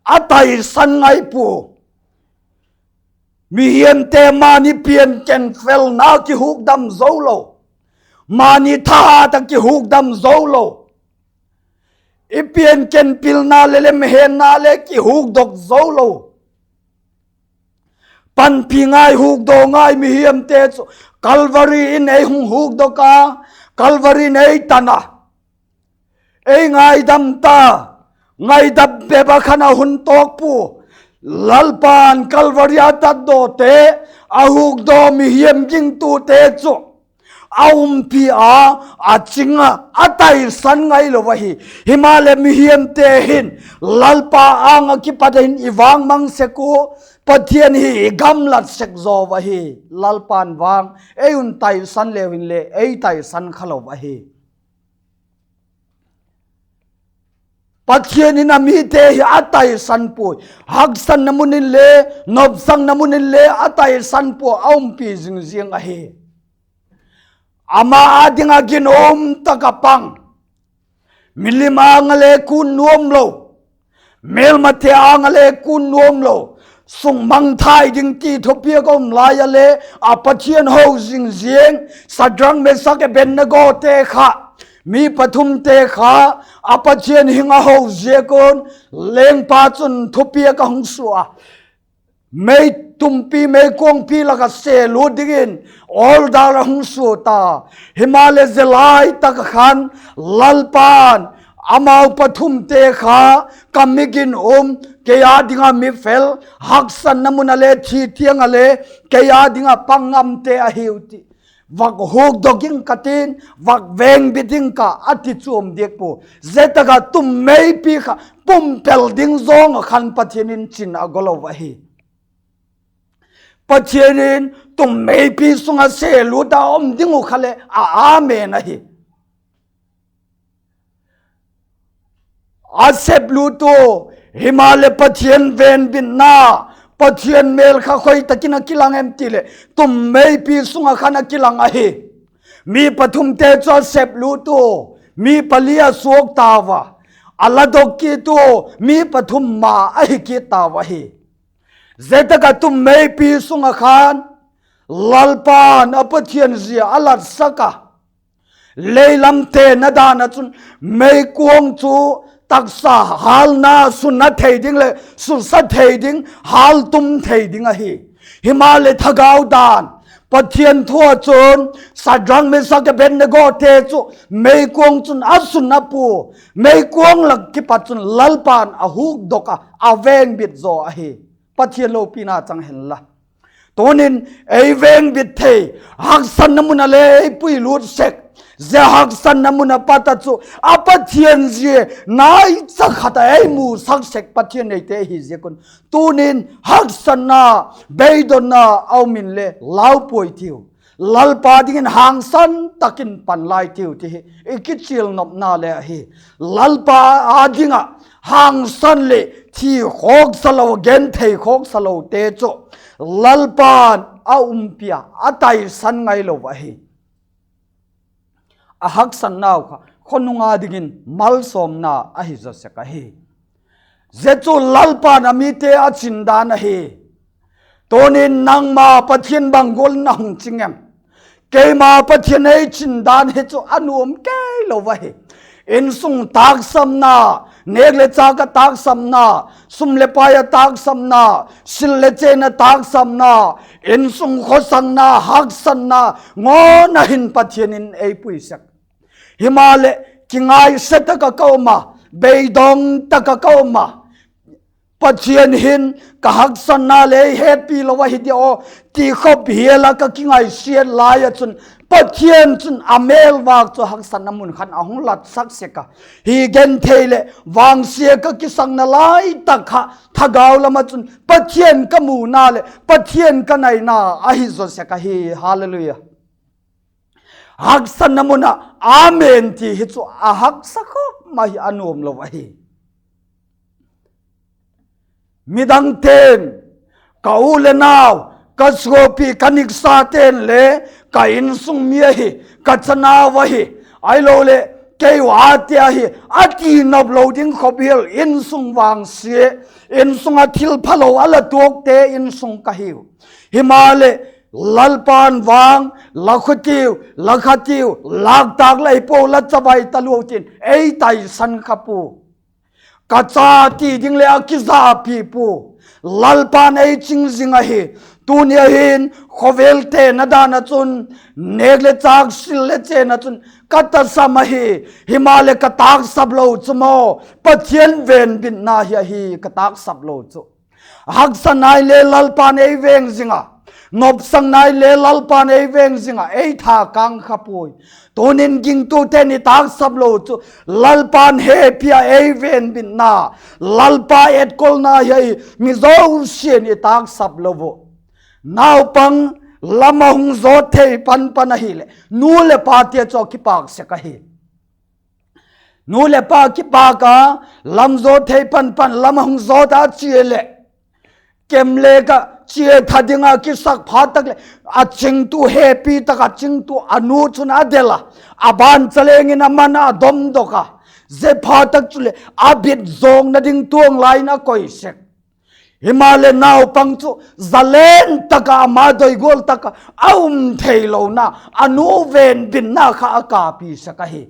a taisan ngai pua. Mihiamte mani pianken felna kihukdam zo lo, mani thahat ah kihukdam zo lo, i pianken pilna leh lemhenna le kihukdok zo lo, panpi ngai, hukdaw ngai mihiamte chu Calvary in ei hung hukdok a, Calvary in ei tan a, ei ngaidam ta, ngaidam bep ah khan a hun tawk pua. Lalpa'n Calvary a tatdawte, a hukdaw mihiam gingtute chu a umpi a, a ching a, a taisan ngailo ahi. Himaleh mihiamte hin Lalpa âng ah kipat ah hin i vang mang sek ua, Pathian hi i gamlat sek zaw ahi. Lalpa'n vang ei un taisan leu hinle ei taisan khalo ahi. Pathian in a mite hi a taisan puai. Haksatna mun inle, nopsakna mun inle a taisan pua, a umpi zing ziang ahi. Ama â ding ah ginum tak ah pang, milim âng ah le kun nuam lo, mêlmate âng ah le kun nuam lo, sukmangthai ding ti thupiak a um lai ah le a Pathian ho zing ziang, Sadrak, Mesak, Abednegote kha, mi pathumte kha a Pathian hing a ho ziak un, lengpa chun thupiak a hung sua a, mei tumpi, meikuangpi lak ah se lut dingin order a hung sua ta. Himaleh zia lai tak ah khan Lalpa'n amau pathumte kha, ka mi ginum, kei â ding ah mi fel, haksatna mun ah le thi tiang ah le kei â ding ah pang ngamte ahiu ti, vak hukdok ing ka tin, vak vengbit ing ka, a ti chuam diak pua. Zia tak ah tum meipi kha pumpel ding zawng ah khan Pathian in chin a golo ahi. Pathian in tummeipi sung ah selut a um ding uh kha leh a amen ahi. A seplut u, himaleh Pathian venbitna, Pathian mêl kha khoi tak in a kilang em ti leh tummeipi sung ah khan a kilang ahi. Mi pathumte chu a seplut u, mi pali a suak tau a, a ladok kit u, mi pathum ma ahi kit tau ahi. Zia tak ah tummeipi sung ah khan Lalpa'n a Pathian zia a latsak a, lei lam tena dan ah chun meikuang chu taksa hâlna sunna thei ding leh susa thei ding, hâltum thei ding ahi. Himaleh thagau dan, Pathian thu ah chun Sadrak, Mesak, Abednegote chu meikuang chun a sun a pua, meikuang lak kipat chun Lalpa'n a hukdok a, a vengbit zaw ahi. Pathian lopina chang hen la. Tunin ei vengbit thei, haksatna mun ah le ei puilut sek, zia haksatna mun ah pat ah chu a Pathian zia naicha khat ah ei musak sek Pathian neite hi ziak un, tunin haksatna, beidonna a um in le lau puai tiu. Lalpa dingin hangsan tak in pan lai tiu ti hi i kichial nopna le ahi. Lalpa â ding ah hangsan leh thi khawksa lo, genthei khawksa lote chu Lalpa'n a umpi a, a taisan ngailo ahi. A haksatnau kha khonung â dingin malsawmna ahi zaw sek ahi. Zia chu Lalpa'n a mite a chin dan ahi. Tunin nangma Pathian bang gual in a hung ching em? Keima Pathian ei chin dan hi chu a nuam keilo ahi. Insung tâksapna, nêk le châk ah tâksapna, sum leh pai ah tâksapna, sil le chen ah tâksapna, insung khawsakna, haksatna ngawn ah hin Pathian in ei pui sek. Himaleh kingaisak tak ah ka um a, beidong tak ah ka um a, Pathian hin ka haksatna leh ei hepi lo ahi dia aw, ti khop hial ah ka kingaisiat lai ah chun, Pathian chun a mêlvâk chu haksatna mun khan a hung latsak sek a. Hi genthei leh vangsia ka kisakna lai tak kha thagau lam ah chun Pathian ka muna leh Pathian ka naina ahi zaw sek ahi. Hallelujah. Haksatna mun ah amen ti hi chu a haksa khop mai a nuam lo ahi. Midangte'n, ka u le nau, ka suapi, ka niksate'n le, ka insung mi ahi, ka chanau ahi, ahiloleh kei u ate ahi, a ti nop lo ding khop hial insung vangsia, insung ah thil phalo a la tuakte insung ka hiu. Himaleh Lalpa'n vang, la khutiu, la khatiu, lâk tâk lai pua, la chavai talua tin ei taisan kha pua. Ka cha ti ding leh a kizapi pua. Lalpa'n ei ching zing ahi. Tuni a hin khawvel tena dan ah chun, nêk le châk, sil le chen ah chun ka tasam ahi. Himaleh ka tâksap lo chu maw, Pathian venbitna hi ahi ka tâksap lo chu. Haksatna i le Lalpa'n ei veng zing a, nopsakna i le Lalpa'n ei veng zing a, ei tha kâng kha puai. Tunin gingtute'n i tâksap lo chu, Lalpa'n hepi a ei venbitna, Lalpa etkolna hi ahi, mi zosia'n i tâksap lo u. Naupang lam a hung zawt thei pan pan ahileh, nu leh pate chu a kipâk sek ahi. Nu leh pa kipâk a, lam zawt thei pan pan lam a hung zawt a chia leh, kemlek ah chia tha ding a kisak phat tak leh, a chingtu hepi tak a chingtu a nu chun a del a, a ban chaleng in a man a, a domdok a, zia phat tak chuleh a bit zawngna ding tuang lai in a koi sek. Himaleh naupang chu zalen tak a ama doi gual tak a a um theilona, a nu venbitna kha a kâpi sek ahi.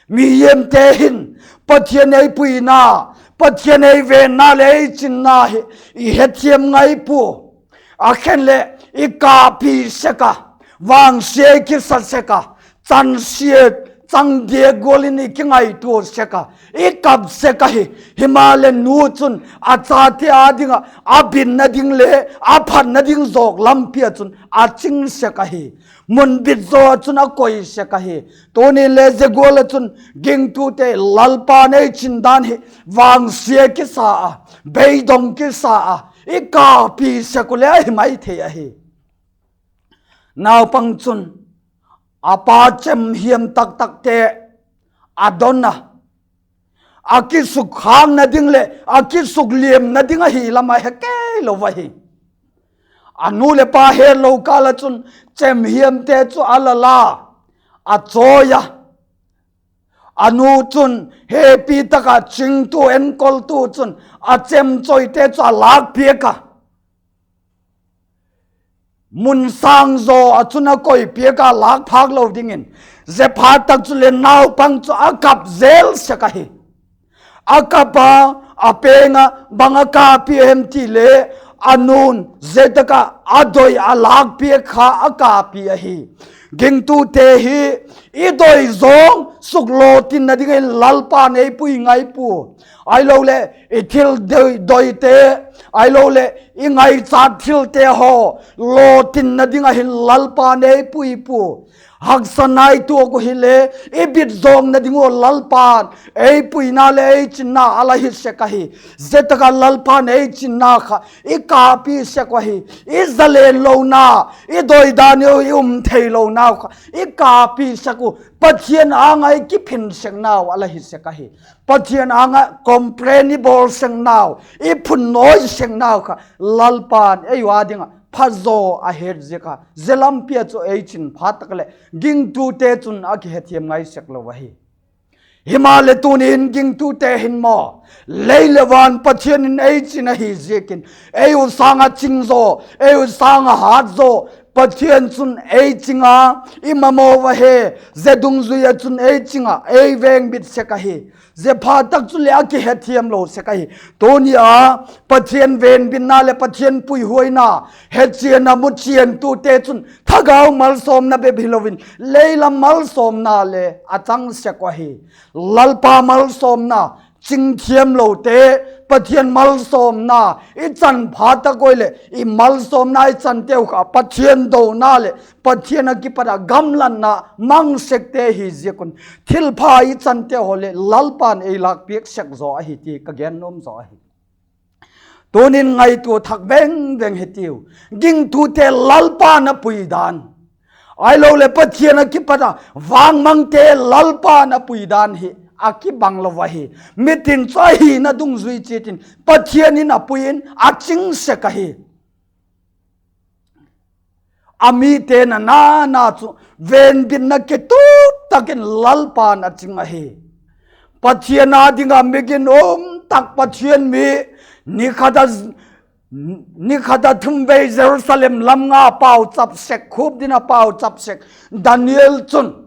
Mihiamte hin Pathian ei puina, Pathian ei venna leh ei chinna hi i hethiam ngai pua. A khen leh i kâpi sek a, vangsia i kisa sek a, chansia chang diak gual in i kingaitua sek a, i kap sek ahi. Himaleh nu chun a chate â ding ah a bitna ding le a phatna ding zawk lampi ah chun a ching sek ahi. Mun bit zaw ah chun a koi sek ahi. Tunin le zia gual ah chun gingtute, Lalpa'n ei chin dan hi vangsia kisa a, beidong kisa a, i kâpi sek u le ahi mai thei ahi. Naupang chun a pa chem hiam tak takte a don a, a kisukkhâkna ding leh a kisukliamna ding ahi lam a he kei lo ahi. A nu leh pa hetlo kâl ah chun chem hiamte chu a la la a, a chawi a. A nu chun hepi tak ah chingtu enkoltu chun a chem chawite chu a lâk piak a, mun sâng zaw ah chun a koi piak a, lâk phâk lo dingin. Zia phat tak chuleh naupang chu a kap zel sek ahi. A kap a, a peng a, bang a kâpi hem ti le, a nu'n zia tak ah a doi a lâk piak kha a kâpi ahi. Gingtute hi i doi zawng suk lawtinna dingin Lalpa'n ei pui ngai pua. Ahiloleh i thil doi, doite, ahiloleh i ngaichat thilte haw lawtinna ding ah hin Lalpa'n ei pui pua. Haksa nai tuak uh hile, i bit zawngna ding ua Lalpa'n ei puina leh ei chinna a la hi sek ahi. Zia tak ah Lalpa'n ei chinna kha i kâpi sek uh ahi. I zalen lona, i doi dan u i um theilonau kha i kâpi sek uh, Pathian âng ah i kiphin seknau a la hi sek ahi. Pathian âng ah complain i bawl seknau, i phunnawi seknau kha Lalpa'n ei ua ding ah phazaw a het ziak a, zia lampi ah chu ei chin phat tak leh gingtute chun a kihethiam ngai sek lo ahi. Himaleh tuni'n gingtute hin maw, lei leh van Pathian in ei chin ahi ziakin, ei u sâng ah ching zaw, ei u sâng ah hât zaw Pathian chun ei ching a, i mamaw a he, zia dungzui ah chun ei ching ah ei vengbit sek ahi. Zia phat tak chuleh a kihethiam lo sek ahi. Tuni a Pathian venbitna leh Pathian puihuaina hechian a mu chiantute chun thagau malsawmna bep hilo in lei lam malsawmna le a chang sek uh ahi. Lalpa malsawmna ching thiamlote, Pathian malsawmna i chan phat tak ua leh i malsawmna i chanteu kha Pathian dona leh Pathian ah kipat ah gamlatna mang sekte hi ziak un, thilpha i chanteu haw leh Lalpa'n ei lâk piak sek zaw ahi ti ka gen nuam zaw ahi. Tuni'n ngaitua thak veng veng hitiu. Gingtute Lalpa'n a pui dan, ahiloleh Pathian ah kipat a vangmangte Lalpa'n a pui dan hi a kibang lo ahi. Mitin chu a hina dungzui chiat in Pathian in a pui in a ching sek ahi. A mite na na na chu venbitna kitup tak in Lalpa'n a ching ahi. Pathian â ding ah mi ginum tak, Pathian mi, ni khat a, ni khat a thum vei Jerusalem lam nga pauchap sek, khup ding a pauchap sek Daniel chun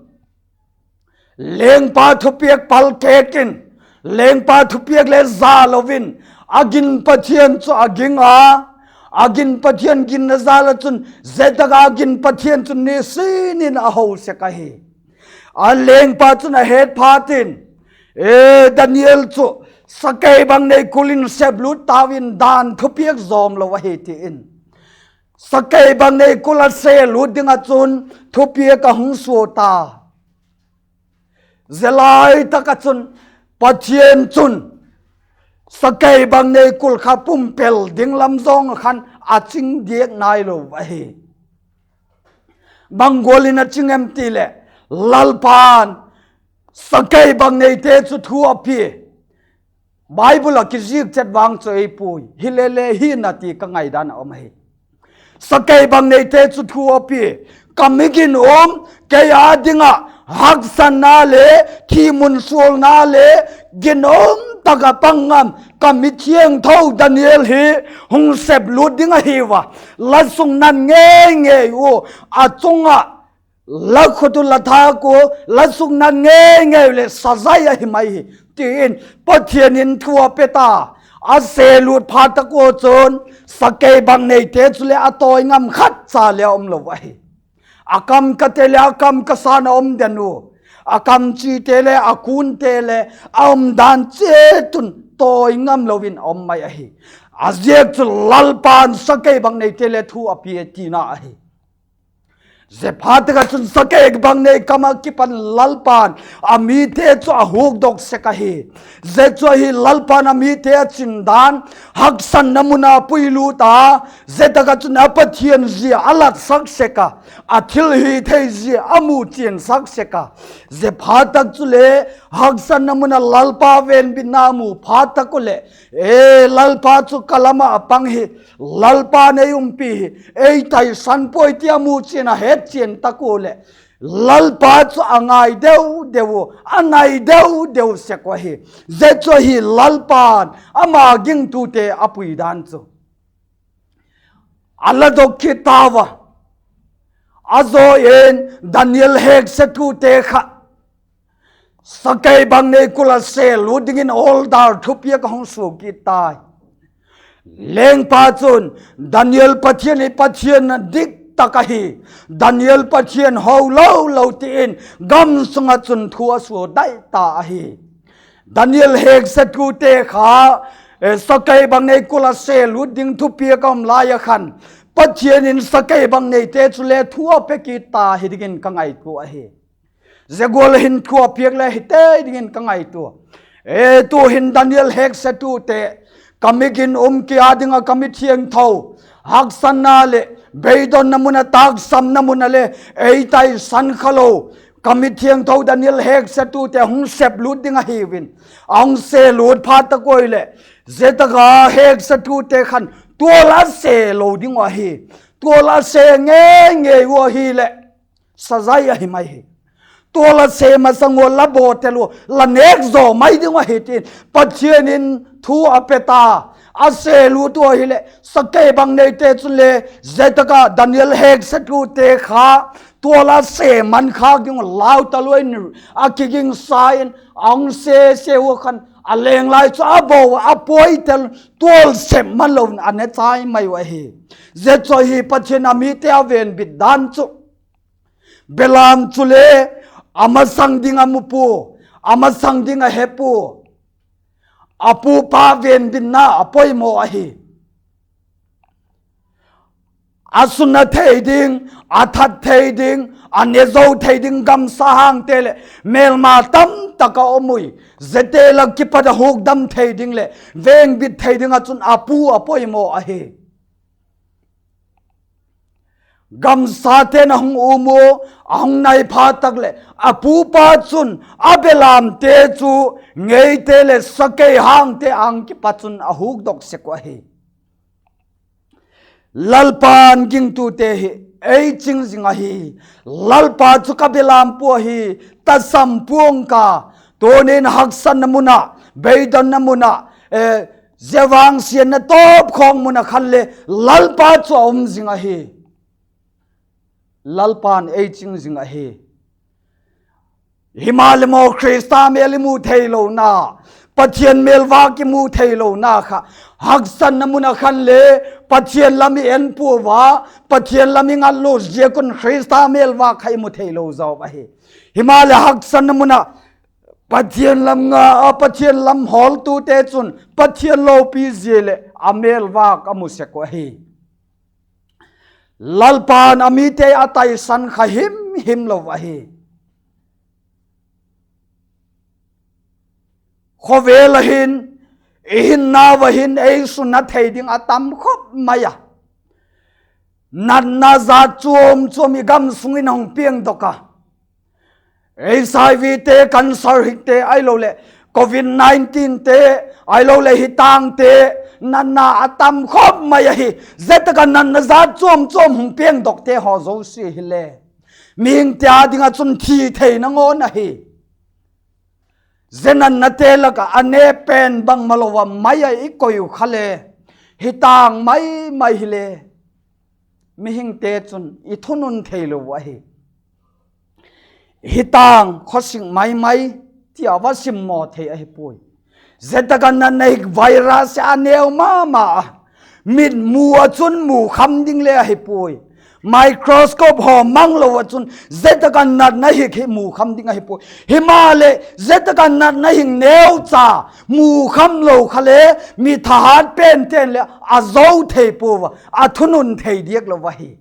lengpa thupiak pal kêk in, lengpa thupiak le za lo in, a gin Pathian chu a ging a, a gin Pathian ginna jal ah chun zia tak a gin Pathian chun nisin in a ho sek ahi. A lengpa chun a het phat in, E, Daniel chu sakei bang nei kul in seplut tau in, dan thupiak zawm lo ahi, ti in sakei bang nei kul a selut ding ah chun thupiak a hung sua ta. Zia lai tak ah chun Pathian chun sakei bang nei kul kha pumpel ding lam zawng ah khan a ching diak nailo ahi. Bang gual in a ching em ti leh, Lalpa'n sakei bang neite chu thu a pia. Bible ah kizik chet vang chu ei pui hile le hina ti ka ngaidan a um ahi. Sakei bang neite chu thu a pia, Ka mi ginum, kei â ding ah haksatna le thi mun sualna le ginum tak ah pang ngam ka mi thiangtho Daniel hi hung seplut ding ahiu a, la suknat ngei ngei u, a chung ah la khut u la thâk u, la suknat ngei ngei u leh sazai ahi mai hi, ti in Pathian in thu a pe ta. A selut phat tak ua chun sakei bang neite chuleh a tawi ngam khat cha le a um lo ahi. A kam kate leh a kam kasan a um den u, a kam chite le a kunte le a umdan chiat un tawi ngam lo in a um mai ahi. A ziak chu Lalpa'n sakei bang neite le thu a pia tina ahi. Zia phat tak ah chun sakei bang nei kam ah kipan Lalpa'n a mite chu a hukdok sek ahi. Zia chu ahi Lalpa'n a mite a chin dan, haksatna mun ah puilut a, zia tak ah chun a Pathian zia a latsak sek a, a thilhithei zia a mu chiansak sek a. Zia phat tak chule haksatna mun ah Lalpa venbitna mu phat tak u leh, e, Lalpa chu ka lam ah a pang hi, Lalpa'n ei umpi hi, ei taisan puai ti a mu chian a hetchian tak u leh, Lalpa chu a ngai deu deu u, a nai deu deu sek u ahi. Zia chu ahi Lalpa'n ama gingtute a pui dan chu. A la dok kit tau a. A zaw in Daniel heksetute kha sakei bang nei kul ah sêl lut dingin order thupiak a hung suak kit tai. Lengpa chun, Daniel Pathian hi Pathian a dik tak ahi. Daniel Pathian ho lo lo ti in gam sung ah chun thu a suak dai ta ahi. Daniel heksetute kha, e, sakei bang nei kul ah sêl lut ding thupiak a um lai ah khan, Pathian in sakei bang neite chule thu a pe kit ta hi dingin ka ngaitua ahi. Zia gual hin thu a piak le hi tei dingin ka ngaitua. E, tu'hin Daniel heksetute, ka mi ginum ki â ding ah ka mi thiangtho, haksatna leh beidonna mun ah, tâksamna mun ah le ei taisan kha lo, ka mi thiangtho Daniel heksetute hung sep lut ding ahiu in, a hung sêl lut phat tak ui leh, zia tak ah heksetute khan tual a se lo ding uh ahi. Tual a se ngei ngei u ahileh, sazai ahi mai hi. Tual a se masang ua la bawtel ua, la nêk zaw mai ding uh ahi, ti'n Pathian in thu a pe ta. A se lut u ahileh sakei bang neite chun le, zia tak ah Daniel heksetute kha tual a se man khâk ding uh lau talua in, a kigingsa in a hung se se ua khan, a leng lai chu a bo a, a puai tel, tual sep man lo in a ne chai mai u ahi. Zia chu ahi Pathian a mite a venbit dan chu. Belam chule a masang ding a mu pua, a masang ding a he pua. A pupa venbitna a poimaw ahi. A suna thei ding, a that thei ding, a ne zo thei ding gamsa hangte leh mêlma tamtak a um ui. Ziate lak kipat a hukdam thei ding leh vengbit thei ding ah chun a pu a poimaw ahi. Gamsate'n a hung um ua, a hung nai phat tak leh a pupa chun a belamte chu ngeite leh sakei hangte âng kipat chun a hukdok sek uh ahi. Lalpa'n gingtute hi ei ching zing ahi. Lalpa chu ka belam pua hi, tasam pua'ng ka. Tuni'n haksatna mun ah, beidonna mun ah, zia vang siatna tawp khawk mun ah khan le Lalpa chu a um zing ahi. Lalpa'n ei ching zing ahi. Himaleh maw, Khrista mêl i mu theilona, Pathian mêl vâk i mu theilona kha, haksatna mun ah khan le Pathian lam i en pua a, Pathian lam i ngat lut ziak un Khrista mêl vâk kha i mu theilo zaw ahi. Himaleh haksatna mun ah Pathian lam nga a, Pathian lam hawltute chun Pathian lopi zia leh a mêl vâk a mu sek uh ahi. Lalpa'n a mite a taisan kha him him lo ahi. Khawvel ah hin, i hinnau ah hin ei suna thei ding a tam khop mai a. Natna zat chuam chuam i gam sung in hung piangdok a. H I Vte, cancer hikte ahiloleh Covid nineteen'te, ahiloleh hitângte, natna a tam khop mai ahi. Zia tak ah natna zat chuam chuam hung piangdokte haw zosia hile mihingte â ding ah chun thi theina ngawn ahi. Zia natnate lak ah a ne pen bangmalo a mai ah i koi uh kha le, hitâng mai mai hile mihingte chun i thunun theilo uh ahi. Hitâng, khawsik mai mai, ti a va simmaw thei ahi puai. Zia tak ah natna hik virus a neu ma ma a, mit mu ah chun mu kham ding le ahi puai. Microscope haw manglo ah chun zia tak ah natna hik hi mu kham ding ahi puai. Himaleh zia tak ah natna hik neucha mu kham lo kha le, mi thahat pente'n le a zo thei pua a, a thunun thei diak lo ahi.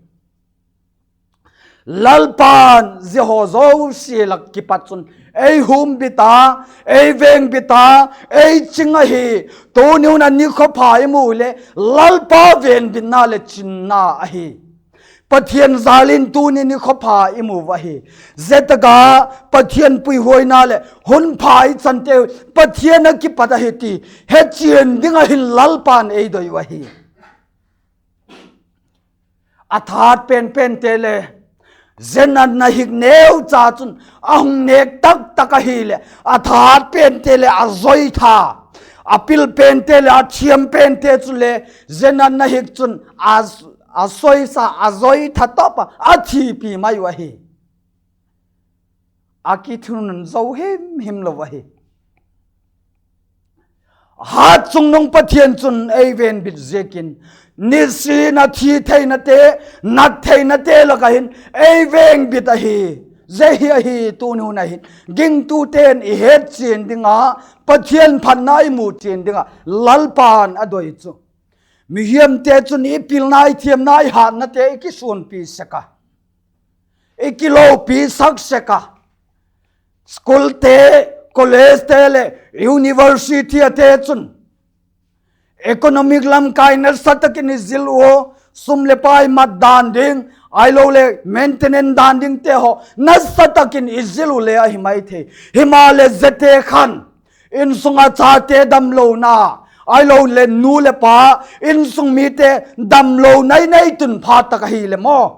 Lalpa'n zia haw zosia lak kipat chun ei humbit a, ei vengbit a, ei ching ahi. Tuni hun a ni khawpha i mu leh, Lalpa vengbitna leh chinna ahi. Pathian jâl in tuni ni khawpha i mu ahi. Zia tak a Pathian puihuaina leh hun pha i chanteu Pathian a kipat ahi ti hechian ding ah hin Lalpa'n ei doi uh ahi. A that pen pente le, zia natna hik neucha chun a hung nêk tak tak ahileh, a that pente leh a zoi tha, a pil pente leh a thiam pente chule zia natna hik chun a, a soisa, a zoi tha tawp a, a thipi mai uh ahi. A kithunun zo him him lo ahi. Hatchungnung Pathian chun ei venbit ziakin, nisin a thi theinate, nat theinate lak ah hin ei vengbit ahi. Zia hi ahi tuni hun ah hin gingtute'n i hetchian ding a, Pathian phatna i mu chian ding ah Lalpa'n a doi chu. Mihiamte chun i pilna, i thiamna, i hatnate i kisuanpi sek a, i kilopi sak sek a. Schoolte, collegete leh university ate chun economic lamkai nasa tak in i zil ua, sum leh pai mat dan ding, ahiloleh maintenance dan dingte haw nasa tak in i zil u le ahi mai thei. Himaleh ziate khan insung ah chate damlona, ahiloleh nu leh pa insung mite damlo nai nai tun phat tak ahileh maw,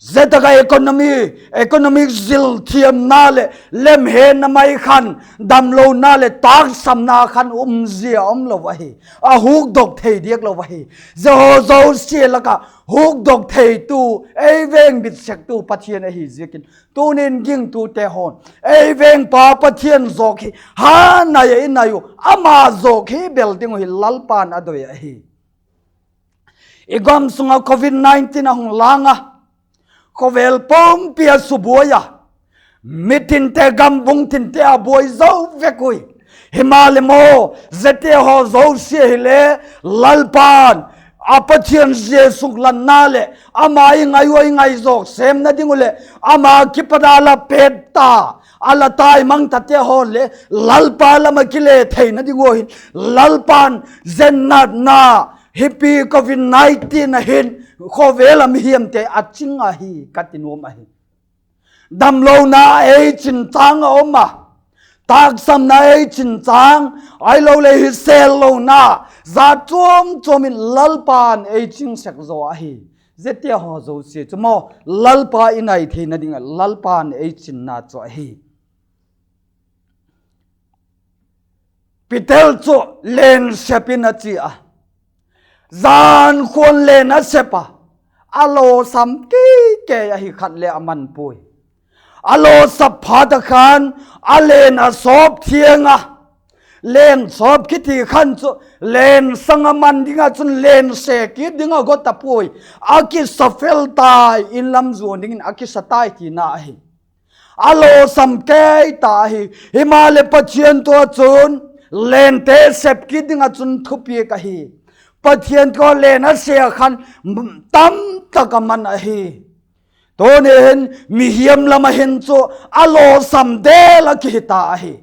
zia tak ah economy, economic zil thiamna leh lemhenna mai khan, damlona leh tâksamna khan umzia um lo ahi. A hukdok thei diak lo ahi. Zia haw zosia lak ah hukdok theitu, ei vengbit sektu Pathian ahi ziakin, tuni'n gingtute haw'n ei vengpa Pathian zawk hi ha nai ah i nai uh, ama zawk hi bel ding uh hi Lalpa'n a doi ahi. I gam sung ah covid nineteen a hung lang a, khawvel pumpi a subuai a, mitinte, gambung tinte a buai zo vek ui. Himaleh maw, ziate haw zosia hile Lalpa'n a Pathian zia suklanna leh ama i ngai ua i ngai zawk sêmna ding uh leh ama kipat a la pêt ta, a la tai mang tate haw le Lalpa lam ah kile theina ding ua hin Lalpa'n zia natna hipi covid nineteen a hin khawvel a mihiamte a ching ahi ka ti nuam ahi. Damlona ei chin châng a um a, tâksamna ei chin châng, ahiloleh hisêllona, zat chuam chuam in Lalpa'n ei ching sek zaw ahi. Ziate haw zosia chu maw, Lalpa i nai theina ding ah Lalpa'n ei chinna chu ahi. Peter chu len sep in a chia a, jan khuan len a sep a, a lawsam kei kei ahi khat le a man puai. A lawsap phat ah khan a len a sawp thiang a, len sawp kiti khan chu len sang a man ding ah chun len se kit ding a go ta puai. A kisa fel tai, in lam zuan dingin a kisa tai tina ahi. A lawsam kei ta ahi. Himaleh Pathian tawh chun lente sep kit ding ah chun thupiak ahi. Pathian tawh len a se a khan tamtak a man ahi. Tuni hin mihiam lam ah hin chu a lawsam del a kihi ta ahi.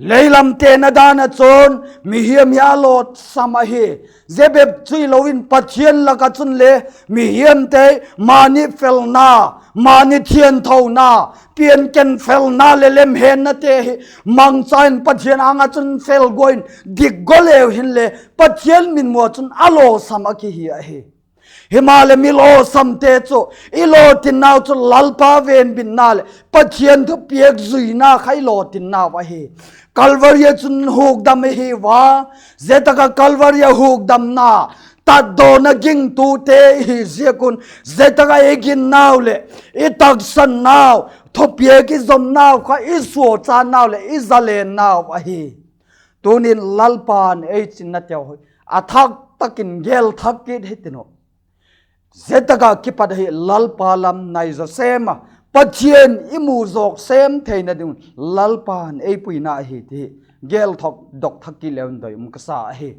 Leilam tena dan ah chun mihiam hi a lawsam ahi. Zia bep chu hilo in Pathian lak ah chun le mihiamte mani felna, mani thianthona, pianken felna leh lemhennate hi mangcha in Pathian âng ah chun fel guai in dik go leu hinle Pathian mitmu ah chun a lawsam a kihi ahi. Himaleh mi lawsamte chu i lawtinnau chu Lalpa venbitna leh Pathian thupiak zuina kha i lawtinnau ahi. Calvary ah chun hukdam i hi ua, zia tak ah Calvary ah hukdamna tatdawna gingtute i hi ziak un, zia tak ah i ginnau leh i taksannau, thupiak i zonnau kha i suakchânnau leh i zalennau ahi. Tuni'n Lalpa'n ei chinnateu hi a thak tak in gel thak kit hitiu. Zia tak ah kipat ahi Lalpa lam nai zaw sêm a, Pathian i mu zawk sêm theina ding un Lalpa'n ei puina ahi ti hi gel thak dok thak kit leu in doi um ka sa ahi.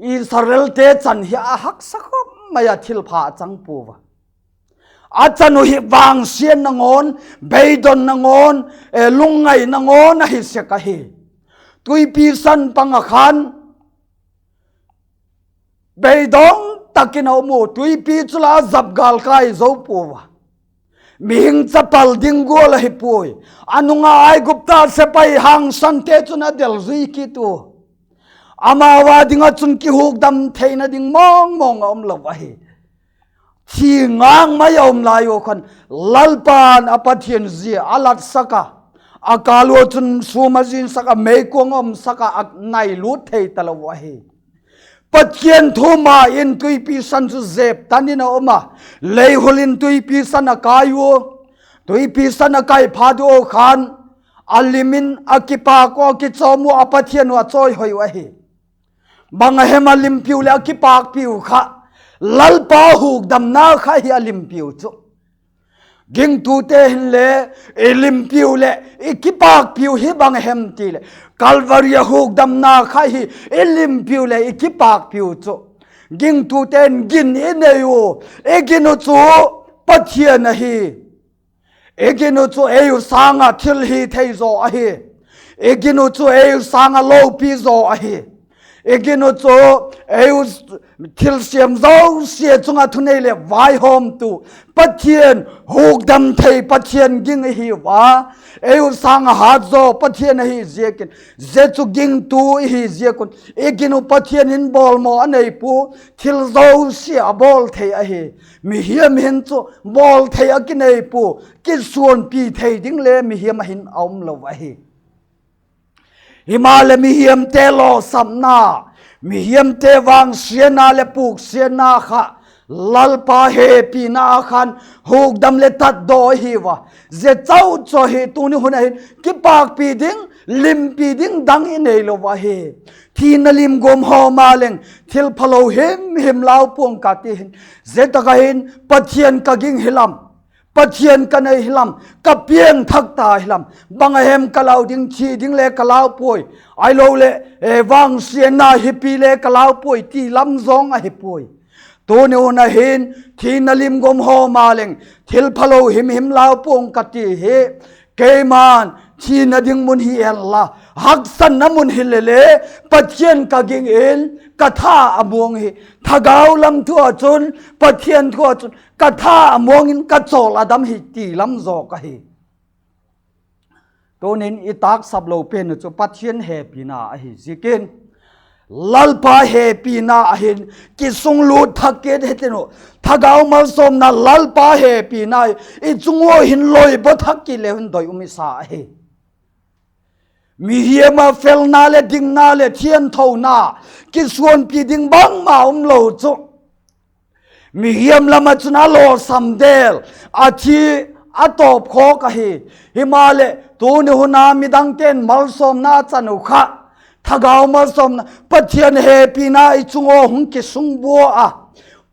Israelte chan hi a haksa khawp mai a, thilpha a chang pua a. A chan uh hi vangsiatna ngawn, beidonna ngawn, lungngaina ngawn ahi sek ahi. Tuipi san pang ah khan beidong tak in a um u, tuipi chu la a zap gâl kai zo pua a. Mihing chapal ding gual ahi puai. A nung a Aigupta sepai hangsante'n chun a del zui kit u. Amau â ding ah chun kihukdam theina ding mawngmawng a um lo ahi. Thi ngâk mai a um lai ua khan Lalpa'n a Pathian zia a latsak a, a kâl ua chun sûm a zinsak a, meikuang a umsak a, a nai lût thei talo ahi. Pathian thu ma in tuipi san chu zep tan in a um a, leihul in tuipi san a kai ua, tuipi san a kai phat ua khan a lim in a kipâk ua, a kichawm ua, a Pathian uh a chawihoi uh ahi. Bang a hem a limpiu leh a kipâkpiu kha? Lalpa hukdamna kha hi a limpiu chu. Gingtute hinle i limpiu leh i kipâkpiu hi bang a hem ti leh, Calvary a hukdamna kha hi i limpiu leh i kipâkpiu chu. Gingtute'n gin i nei u, i gin uh chu Pathian ahi. I gin uh chu ei uh sâng ah thil hi thei zaw ahi. I gin uh chu ei uh sâng ah lopi zaw ahi. I gin uh chu ei uh thilsiam zosia chung ah thunei leh vaihawmtu Pathian, hukdam thei Pathian ging i hiu a. Ei uh sâng ah hat zaw Pathian ahi ziakin, zia chu gingtu i hi ziak un, i gin uh Pathian in bawlmaw a nei pua, thil zosia a bawl thei ahi. Mihiam hin chu bawl thei a kinei pua, kisuanpi thei ding le mihiam ah hin a um lo ahi. Himaleh mihiamte lawsamna, mihiamte vangsiatna leh puksiatna kha Lalpa hepina ah khan hukdam leh tatdaw ahi ua. Zia chau chu hi tuni hun ah hin kipâkpi ding, limpi ding dang i neilo ahi. Thina lim guam haw ma leng, thilphalo himhim lau pua'ng ka ti hin, zia tak ah hin Pathian ka ging hilam, Pathian ka nei hilam, ka piangthak ta hilam, bang a hem ka lau ding, thi ding le ka lau puai, ahiloleh vangsiatna hipi le ka lau puai ti lam zawng ahi puai. Tuni hun ah hin thina lim guam haw ma leng, thilphalo himhim lau pua'ng ka ti hi, keima'n thina ding mun hi en la, haksatna mun hi le le, Pathian ka ging in ka tha a muang hi. Thagau lam thu ah chun, Pathian thu ah chun ka tha a muang in ka chawl a dam hi ti lam zawk ahi. Tunin i tâksap lo pen uh chu Pathian hepina ahi ziakin, Lalpa hepina ah hin kisunglut thak kit hitin uh, thagau malsawmna Lalpa hepina i chung ua hin loibaw thak kit leu hin doi um i sa ahi. Mihiam ah felna leh dingna leh thianthona, kisuanpi ding bangma um lo chu, mihiam lam ah chun a lawsam del, a thi, a tawp khawk ahi. Himaleh tuni hun a midangte'n malsawmna a chan uh kha, thagau malsawmna, Pathian hepina i chung ua hung kisungbua a,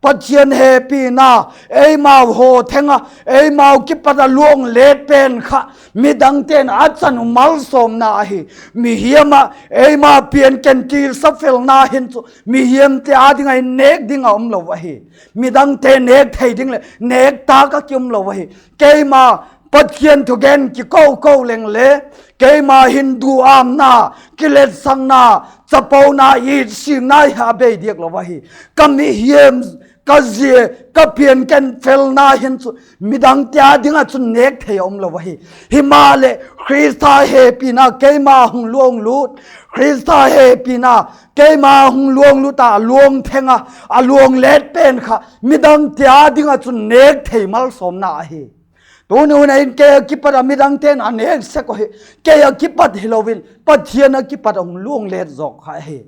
Pathian hepina eimau haw theng a, eimau kipat a luang let pen kha, midangte'n a chan uh malsawmna ahi. Mihiam ah eima pian ken tilsa felna hin chu mihiamte â ding ah hin nêk ding a um lo ahi. Midangte nêk thei ding leh nêk tâk a ki um lo ahi. Keima Pathian thugen kiko ko leng le, keima hin duâmna, kiletsakna, chapona, itsikna hi a bei diak lo ahi. Ka mihiam, ka zia, ka pian ken felna hin chu midangte â ding ah chun nêk thei a um lo ahi. Himaleh Khrista hepina keima hung luang lût, Khrista hepina keima hung luang lût a, a luang theng a, a luang let pen kha midangte â ding ah chun nêk thei malsawmna ahi. Tuni hun ah hin kei a kipat a midangte'n a nêk sek uh hi, kei a kipat hilo in Pathian a kipat a hung luang let zawk kha ahi.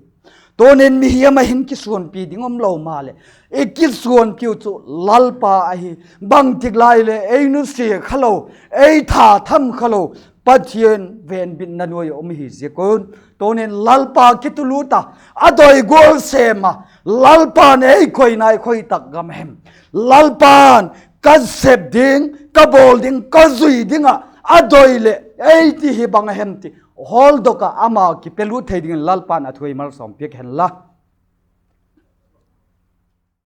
Tunin mihiam ah hin kisuanpi ding um lo maleh, i kisuanpiu chu Lalpa ahi. Bangtik lai leh ei nusia kha lo, ei tha tham kha lo, Pathian venbitna nuai ah um hi ziak un, tunin Lalpa kitulût a, a doi gual sêm a, Lalpa'n ei koi nai khoi tak gam hem, Lalpa'n ka sep ding, ka bawl ding, ka zui ding ah a doi leh ei ti hi bang a hem ti hawldok ah ama kipelut thei dingin Lalpa'n a thu ei malsawm piak hen la.